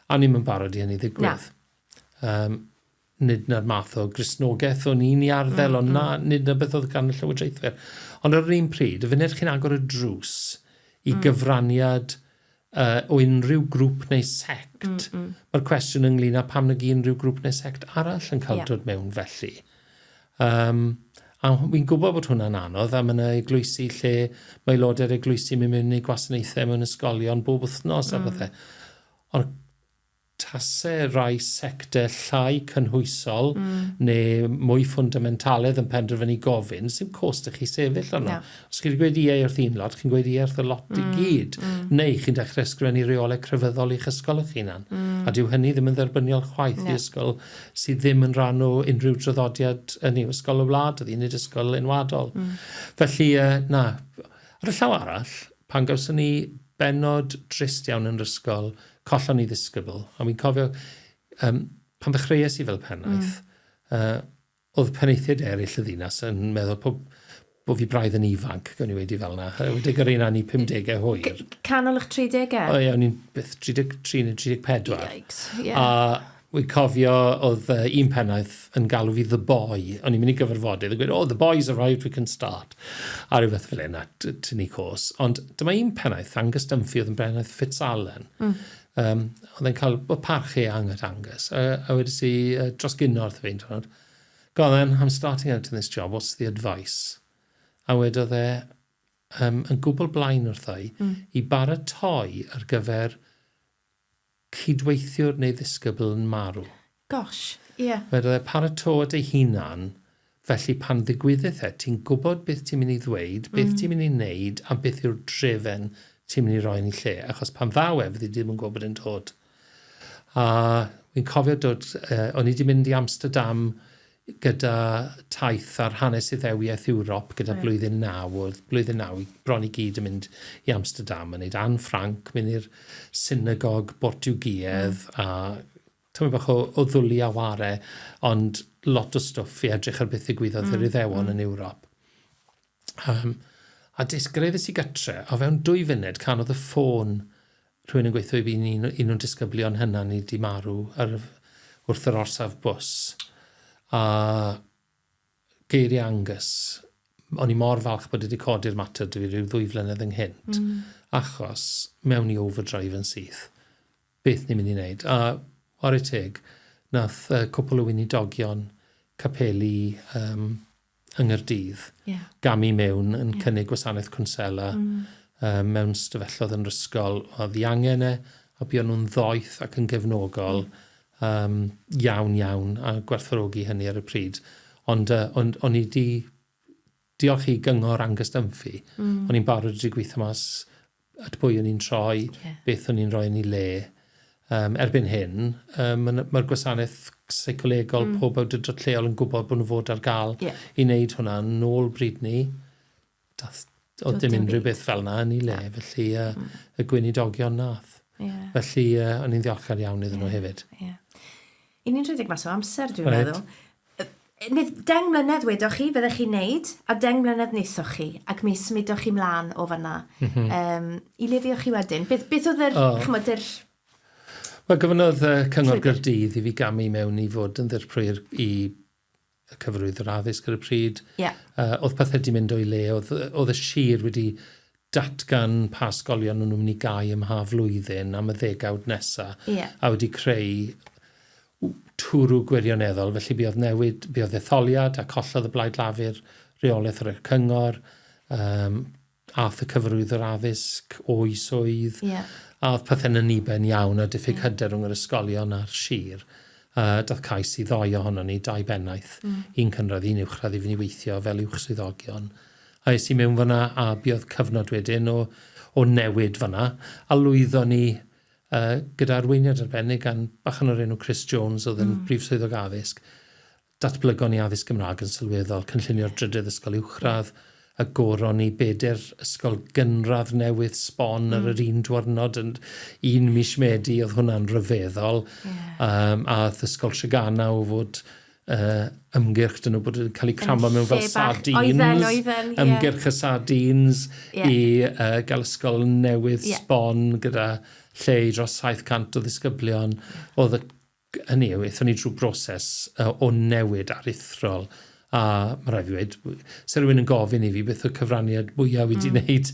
A o'n i'm yn barod i hynny ddigwydd. Nid 'na'r math o Gristnogaeth o'n i'n ei arddel, ond na, nid 'na beth oedd gan y llywodraethwyr. Ond ar yr un pryd, y funud chi'n agor y drws i gyfraniad o unrhyw grŵp neu sect, mae'r cwestiwn ynglyn â pam nag unrhyw grŵp neu sect arall yn cael dod mewn felly. A wi'n gwybod bod hwnna'n anodd, a mae yna eglwysi lle mae aelodau'r eglwysi yn mynd mewn i gwasanaethau mewn ysgolion bob wythnos a pethau. Ond tase rai sectau llai cynhwysol neu mwy ffwndamentalaidd yn penderfynu gofyn, sdim cost i chi sefyll arno. No. Os chi wedi gweud ie wrth un lot, chi'n gweud ie wrth y lot i gyd. Neu chi'n dechrau ysgrifennu rheolau crefyddol i'ch ysgol eich hunan. A dyw hynny ddim yn dderbyniol chwaith no. i ysgol sydd ddim yn rhan o unrhyw draddodiad yn yw ysgol y wlad, oedd nid ysgol enwadol. Felly, na. Ar y llaw arall, pan gawson ni bennod drist iawn yn yr ysgol, collon ni ddisgybl, a wi'n cofio pan ddechreuais i fel pennaeth, oedd penaethiaid eraill y ddinas yn meddwl po, bod fi braidd yn ifanc, gawn ni wedi fel yna. Wedi gyrru na ni 50au hwyr. Canol eich 30au? O ie, o'n i'n beth 33 neu 34. Yikes, ie. A Wi'n cofio oedd un pennaeth yn galw fi the boy. O'n i'n mynd i gyfarfodydd a gweud, oh, the boy's arrived, we can start. A rhywbeth fel yna, tynnu cos. Ond dyma un pennaeth, Angus Dunphy, oedd yn bennaeth Fitzalan. Oedd e'n cael parch eang at Angus. A wedes i dros ginio wrtho fi, un Go on then, I'm starting out in this job, what's the advice? A wedodd e, yn gwbl blaen wrtho i, i baratoi ar gyfer cydweithiwr neu ddisgybl yn marw. Gosh, ie. Wedodd e, paratoa dy hunan, felly pan ddigwyddith e, ti'n gwybod beth ti'n mynd i ddweud, beth ti'n mynd i wneud, a beth yw'r drefen ti'n mynd i roi yn ei lle, achos pan ddaw e, fyddi di ddim yn gwybod bod e'n dod. A wi'n cofio dod, o'n i wedi mynd i Amsterdam gyda taith ar hanes Iddewiaeth Ewrop gyda blwyddyn naw, oedd blwyddyn naw i bron i gyd yn mynd i Amsterdam yn neud Anne Frank, mynd i'r synagog Bortiwgiedd a tymed bach o ddwli a ware, ond lot o stwff i edrych ar beth ddigwyddodd i'r Iddewon yn Ewrop. A des, gyrhaeddes i gytre, a fewn 2 funud canodd y ffôn rhywun yn gweithio i fi, un o'n disgyblion hynna ni 'di marw ar, wrth yr orsaf bws. A geiriau Angus, o'n i mor falch bod e wedi codi'r mater 'da fi rhyw 2 flynedd ynghynt, achos mewn i overdrive yn syth. Beth ni'n mynd i wneud? A whare teg, Nath cwpl o weinidogion capeli um, yng Nghaerdydd yeah. gamu mewn yn yeah. cynnig gwasanaeth cwnsela um, mewn stafelloedd yn yr ysgol. Oedd i angen e, a buon nhw'n ddoeth ac yn gefnogol um, iawn iawn a gwerthfawrogi hynny ar y pryd. Ond uh, on, o'n i di diolch i gyngor Angus Dunphy, o'n i'n barod wedi gweithio mas at pwy o'n i'n troi, yeah. beth o'n i'n rhoi yn ei le. Um, erbyn hyn, um, mae'r ma gwasanaeth seicolegol pob awdurdod lleol yn gwybod bod nhw fod ar gael yeah. i wneud hwnna. Nôl bryd ni, dath, oedd dim unrhyw beth fel yna yn ei le, felly uh, y gweinidogion nath. Yeah. Felly uh, o'n i'n ddiolchgar iawn iddyn yeah. nhw hefyd. Yeah. I ni'n rhedeg mas o amser, dwi'n right. meddwl. Nid 10 mlynedd wedoch chi, fyddech chi'n neud, a 10 mlynedd wnaethoch chi, ac mi symudoch chi mlaen o fanna. Mm -hmm. um, I le fuoch chi wedyn? Beth, beth oedd yr, oh. chymod, yr... Wel, gofynnodd uh, Cyngor Gyrdydd i fi gamu mewn i fod yn ddirprwy i y cyfarwyddwr addysg ar y pryd. Yeah. Oedd pethau wedi mynd o'i le, oedd, oedd y sir wedi datgan pa ysgolion o'n nhw'n mynd i gau ym mha flwyddyn am y ddegawd nesa, yeah. a wedi creu twrw gwirioneddol, felly buodd newid, buodd etholiad a collodd y Blaid Lafur reolaeth ar y cyngor, um, ath y cyfarwyddwr addysg o'i swydd, yeah. a oedd pethau'n anniben iawn a diffyg yeah. hyder rhwng yr ysgolion a'r sir. Dath cais i ddoi ohonon ni, dau bennaeth, un cynradd, un uwchradd i fynd i weithio fel uwch swyddogion. A es i mewn fan'na a buodd cyfnod wedyn o, o newid fan'na, a lwyddon ni uh, gyda arweiniad arbennig gan bachan o'r enw Chris Jones oedd yn mm. brif swyddog addysg, Datblygon ni addysg Gymraeg yn sylweddol, cynllunio'r drydedd ysgol uwchradd, agoron ni bedair ysgol gynradd newydd sbon mm. ar yr un dwrnod yn un mis Medi, oedd hwnna'n rhyfeddol. Yeah. Um, a oedd ysgol Treganna o fod uh, ymgyrch dyn nhw bod yn cael eu cramo mewn fel sardines. Oedden, oedden, yeah. Ymgyrch y sardines yeah. i gael ysgol newydd yeah. sbon gyda lle i dros 700 o ddisgyblion. Oedd y Hynny yw, aethon ni drwy broses o newid aruthrol, a mae rhaid fi weud, se rhywun yn gofyn i fi beth yw'r cyfraniad mwyaf wedi mm. wneud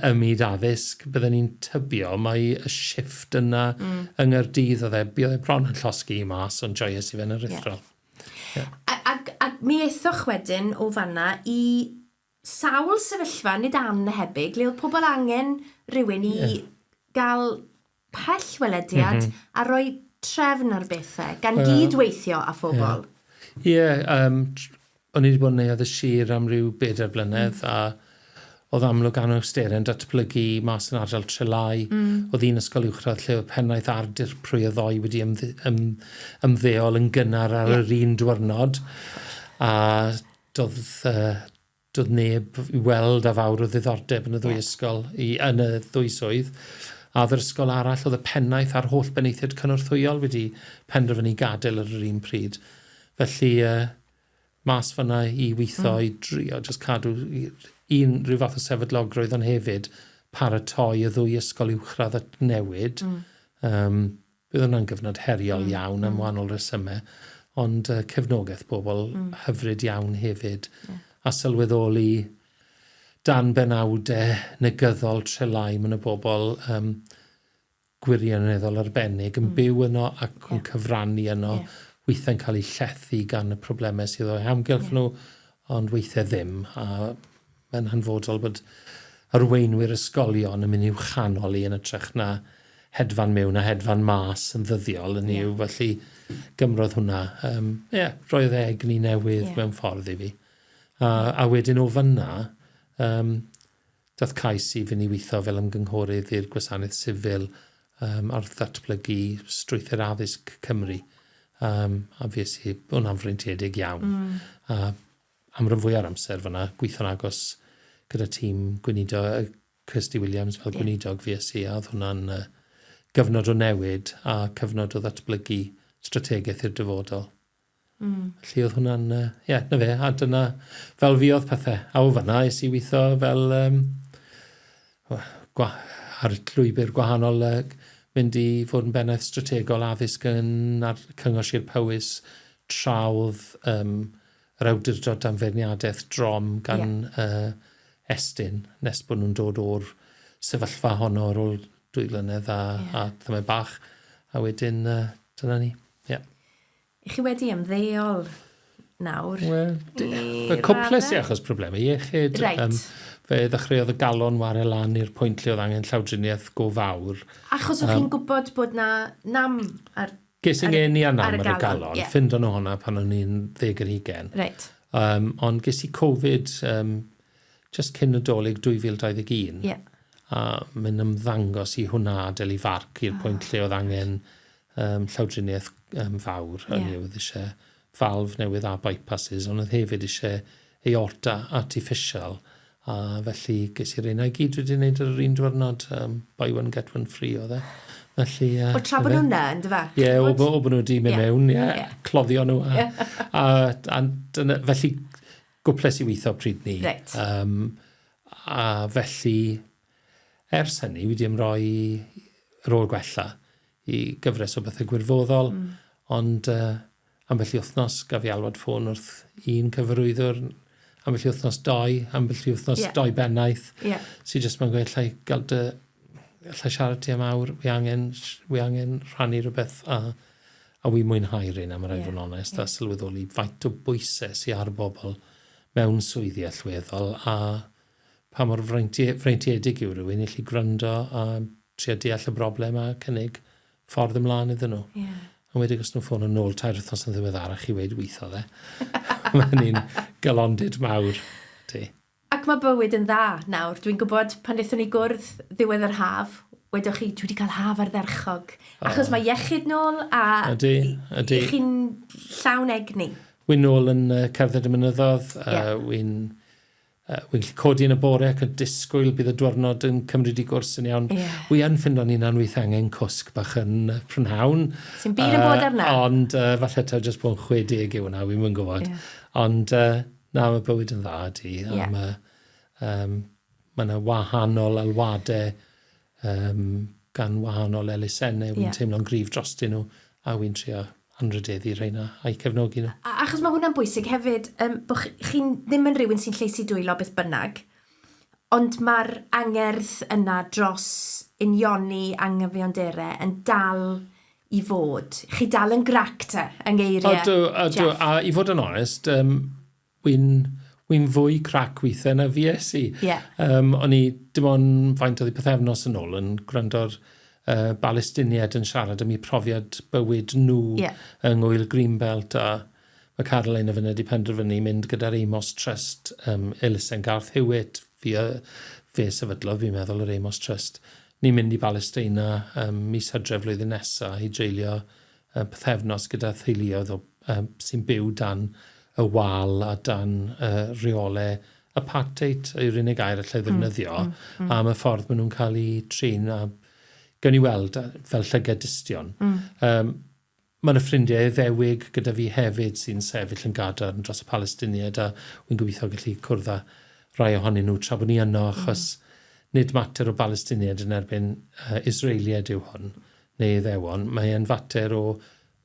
ym myd addysg, bydden ni'n tybio mai y shifft yna mm. yng Nghaerdydd oedd e, buodd e bron yn llosgi i mas, ond joies i fe'n aruthrol. Yeah. Yeah. A, a, a mi aethoch wedyn o fanna i sawl sefyllfa, nid annhebyg, le oedd pobl angen rhywun i yeah. gael pell welediad mm -hmm. a rhoi trefn ar bethau, gan well, gyd-weithio â phobl. Ie, yeah. yeah, um, o'n i wedi bod yn neuadd y sir am ryw bedair blynedd mm. a oedd amlwg anawsterau'n datblygu mas yn ardal Trelai. Mm. Oedd un ysgol uwchradd lle oedd pennaeth a'r dirprwy y ddoi wedi ymdde, ym, ymddeol yn gynnar ar yeah. yr un diwrnod. A doedd, uh, doedd neb i weld a fawr o ddiddordeb yn y ddwy yeah. ysgol, i, yn y ddwy swydd. A oedd yr ysgol arall, oedd y pennaeth a'r holl benaethiaid cynorthwyol wedi penderfynu gadael ar yr un pryd. Felly, uh, mas fyna i weithio mm. i drio, just cadw un rhyw fath o sefydlogrwydd, ond hefyd paratoi y ddwy ysgol uwchradd at newid. Mm. Um, Bydd hwnna'n gyfnod heriol mm. iawn am mm. wahanol resymau, ond uh, cefnogaeth bobl mm. hyfryd iawn hefyd, yeah. a sylweddoli dan benawdau negyddol Trelai, mae yna bobl um, gwirioneddol arbennig yn mm. byw yno ac yeah. yn cyfrannu yno, yeah. weithiau'n cael eu llethu gan y problemau sydd o'u hamgylch yeah. nhw, ond weithiau ddim, a mae'n hanfodol bod arweinwyr ysgolion yn mynd i'w chanol i yn ytrach na hedfan mewn a hedfan mas yn ddyddiol, yn yeah. yw, felly gymrodd hwnna. Um, yeah, roedd e egni newydd yeah. mewn ffordd i fi. A, a wedyn o fyna, um, dath cais i fynd i weithio fel ymgynghorydd i'r gwasanaeth sifil um, ar ddatblygu strwythur addysg Cymru. Um, a fues i hwnna'n freintiedig iawn. Mm. A am rhan fwya'r amser fyna, gweithio'n agos gyda tîm gweinidog, Kirsty Williams fel yeah. gweinidog fues i, a oedd hwnna'n uh, gyfnod o newid a cyfnod o ddatblygu strategaeth i'r dyfodol. Mm. Felly oedd hwnna'n, ie, uh, yeah, na fe, a dyna fel fi oedd pethau. A o fanna es i weithio fel um, gwa, ar llwybr gwahanol, uh, mynd i fod yn bennaeth strategol addysg yn ar Cyngor Sir Powys, tra oedd um, yr awdurdod dan feirniadaeth drom gan yeah. uh, Estyn, nes bod nhw'n dod o'r sefyllfa honno ar ôl dwy flynedd a, yeah. a thymau bach. A wedyn, uh, dyna ni. Yeah. I chi wedi ymddeol nawr. Wel, y cwples i achos problemau iechyd. Reit. Um, fe ddechreuodd y galon ware lan i'r pwynt lle oedd angen llawdriniaeth go fawr. Achos o'ch chi'n gwybod bod na nam ar... Ges i'n ngeni â nam ar y galon, galon yeah. Ffindo nhw hwnna pan o'n i'n 20. Reit. Ond ges i Covid just cyn y Dolig 2021. Yeah. A mae'n ymddangos i hwnna adael i farc i'r pwynt lle oedd angen llawdriniaeth fawr. Yeah. Oedd eisiau valve newydd a bypasses, ond oedd hefyd eisiau aorta artificial. A felly ges i'r un i gyd wedi wneud ar yr un diwrnod, buy one get one free oedd e. Felly, O, tra bod nhw'n na, ynddo fe? Ie, o, o bod nhw wedi mynd Ie. mewn, ie, Ie. cloddio nhw. A dyna, felly gwples i weithio pryd ni. A felly, ers hynny, wedi ymroi ar ôl gwella i gyfres o bethau gwirfoddol, ond ambell i wythnos gaf i alwad ffôn wrth un cyfarwyddwr, ambell i wythnos doi, ambell i wythnos doi bennaeth, sy'n jyst mae'n gweud, allai gael dy, allai siarad ti am awr, wi angen rhannu rhywbeth a wi mwynhau rheina, mae rhaid fod yn onest, a sylweddoli faint o bwysau sy'n ar bobl mewn swyddi allweddol a pa mor freintiedig yw rhywun i allu gwrando a trio deall y broblem a cynnig ffordd ymlaen iddyn nhw. A wedi os nhw'n ffono nôl 3 wythnos yn ddiweddarach i weud weithodd e. Mae hynny'n galondid mawr. Di. Ac mae bywyd yn dda nawr. Dwi'n gwybod pan wnaethon ni gwrdd ddiwedd yr haf, wedoch chi, "Dwi wedi cael haf ardderchog." Achos mae iechyd nôl a Ydy. chi'n llawn egni. Wy'n nôl yn cerdded y mynyddodd. Wy'n gallu codi yn y bore ac yn disgwyl bydd y diwrnod yn cymryd i gwrs yn iawn. Wi yn ffindo'n hunan weithie angen cwsg bach yn prynhawn. Sy'n byd yn bod arna. Ond falle taw jyst bod yn 60 yw hwnna, wi'n yn gwybod. Ond na, mae bywyd yn dda, di. Ie. Mae yna wahanol alwadau gan wahanol elusennau. Wy'n teimlo'n gryf drostyn nhw a wy'n trio anrhydeddu rheina a'i cefnogi nhw. Achos mae hwnna'n bwysig hefyd, bod chi'n ddim yn rhywun sy'n lleisi dwylo beth bynnag, ond mae'r angerdd yna dros unioni anghyfiawnderau yn dal i fod. Chi dal yn grac te, yng ngeiriau Ydw, ydw. Jeff. A i fod yn onest, wy'n fwy crac weithiau na fues i. O'n i dim ond faint oedd i pythefnos yn ôl yn gwrando'r Balestiniaid yn siarad am eu profiad bywyd nhw yng Ngŵyl Greenbelt, a mae Caroline a finne wedi penderfynu mynd gyda'r Amos Trust, elusen Garth Hewitt, fe sefydlodd, fi'n meddwl, yr Amos Trust. Ni'n mynd i Balesteina mis Hydref flwyddyn nesaf i dreulio pythefnos gyda theuluoedd sy'n byw dan y wal a dan reolau apartheid yw'r unig air allai ddefnyddio am y ffordd maen nhw'n cael eu trin a gawn ni weld fel llygad dystion. Mae yna ffrindiau Iddewig gyda fi hefyd sy'n sefyll yn gadarn dros y Palestiniaid a wy'n gobeithio gallu cwrdd â rai ohonyn nhw tra bod ni yno, achos nid mater o Balestiniaid yn erbyn Israeliaid yw hwn neu Iddewon, mae e'n fater o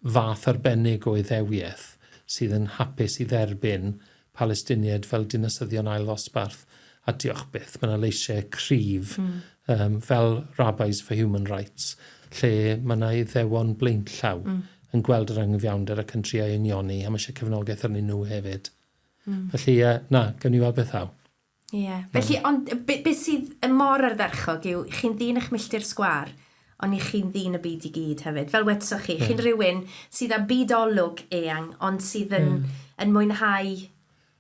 fath arbennig o Iddewiaeth sydd yn hapus i dderbyn Palestiniaid fel dinasyddion ail ddosbarth, a diolch byth mae yna leisiau cryf fel Rabbis for Human Rights, lle mae yna Iddewon blaenllaw yn gweld yr anghyfiawnder ac yn trio unioni, a mae eisiau cefnogaeth arnyn nhw hefyd. Felly, na, gawn ni weld beth ddaw. Ie. Yeah. Felly, ond be sydd yn mor ardderchog yw, chi'n ddyn eich milltir sgwar, ond i chi'n ddyn y byd i gyd hefyd. Fel wetsoch chi, chi'n rhywun sydd â byd olwg eang, ond sydd yn mwynhau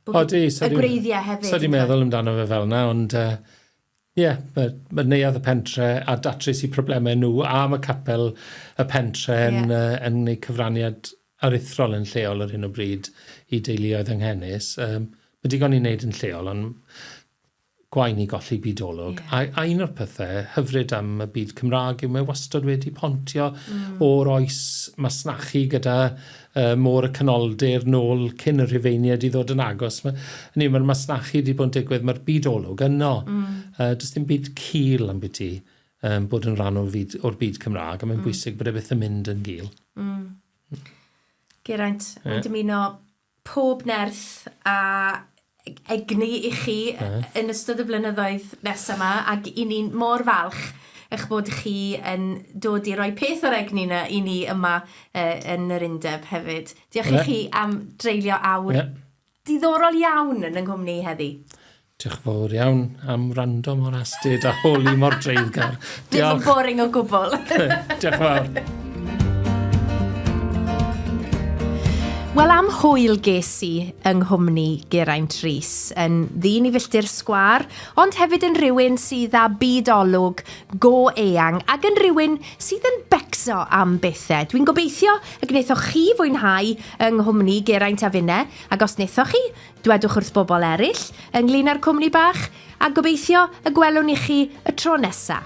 O, di, y gwreiddiau hefyd. So di meddwl amdano fe fel yna, ond ie, yeah, mae neuadd y pentre a datrys i problemau nhw a mae capel y pentre yn, yn gwneud cyfraniad aruthrol yn lleol ar hyn o bryd i deuluoedd anghenus. Mae digon i wneud yn lleol, ond gwae ni golli byd olwg. A un o'r pethau hyfryd am y byd Cymraeg yw mae wastad wedi pontio o'r oes masnachu gyda môr y Canoldir nôl cyn y Rhufeiniaid i ddod yn agos. Mae'r masnachu wedi bod yn digwydd, mae'r byd olwg yno. Does dim byd cul am byti bod yn rhan o'r byd Cymraeg, a mae'n bwysig bod e byth yn mynd yn gul. Geraint, yeah, dymuno pob nerth a egni i chi yn ystod y blynyddoedd nesaf yma, ac i ni'n mor falch. eich bod chi yn dod i roi peth o'r egni 'na i ni yma yn yr undeb hefyd. Diolch i chi am dreulio awr diddorol iawn yn 'y nghwmni i heddi. Diolch yn fawr iawn am wrando mor astud a holi mor dreiddgar. Diolch. Ddim yn boring o gwbl. Diolch yn fawr. Wel, am hwyl ges i yng nghwmni Geraint Rhys, yn ddyn i filltir sgwâr, ond hefyd yn rhywun sydd â byd olwg go eang ac yn rhywun sydd yn becso am bethau. Dwi'n gobeithio y gwnaethoch chi fwynhau yng nghwmni Geraint a finne, ac os wnaethoch chi, Dwedwch wrth bobl eraill ynglŷn â'r cwmni bach, a gobeithio y gwelwn ni chi y tro nesa.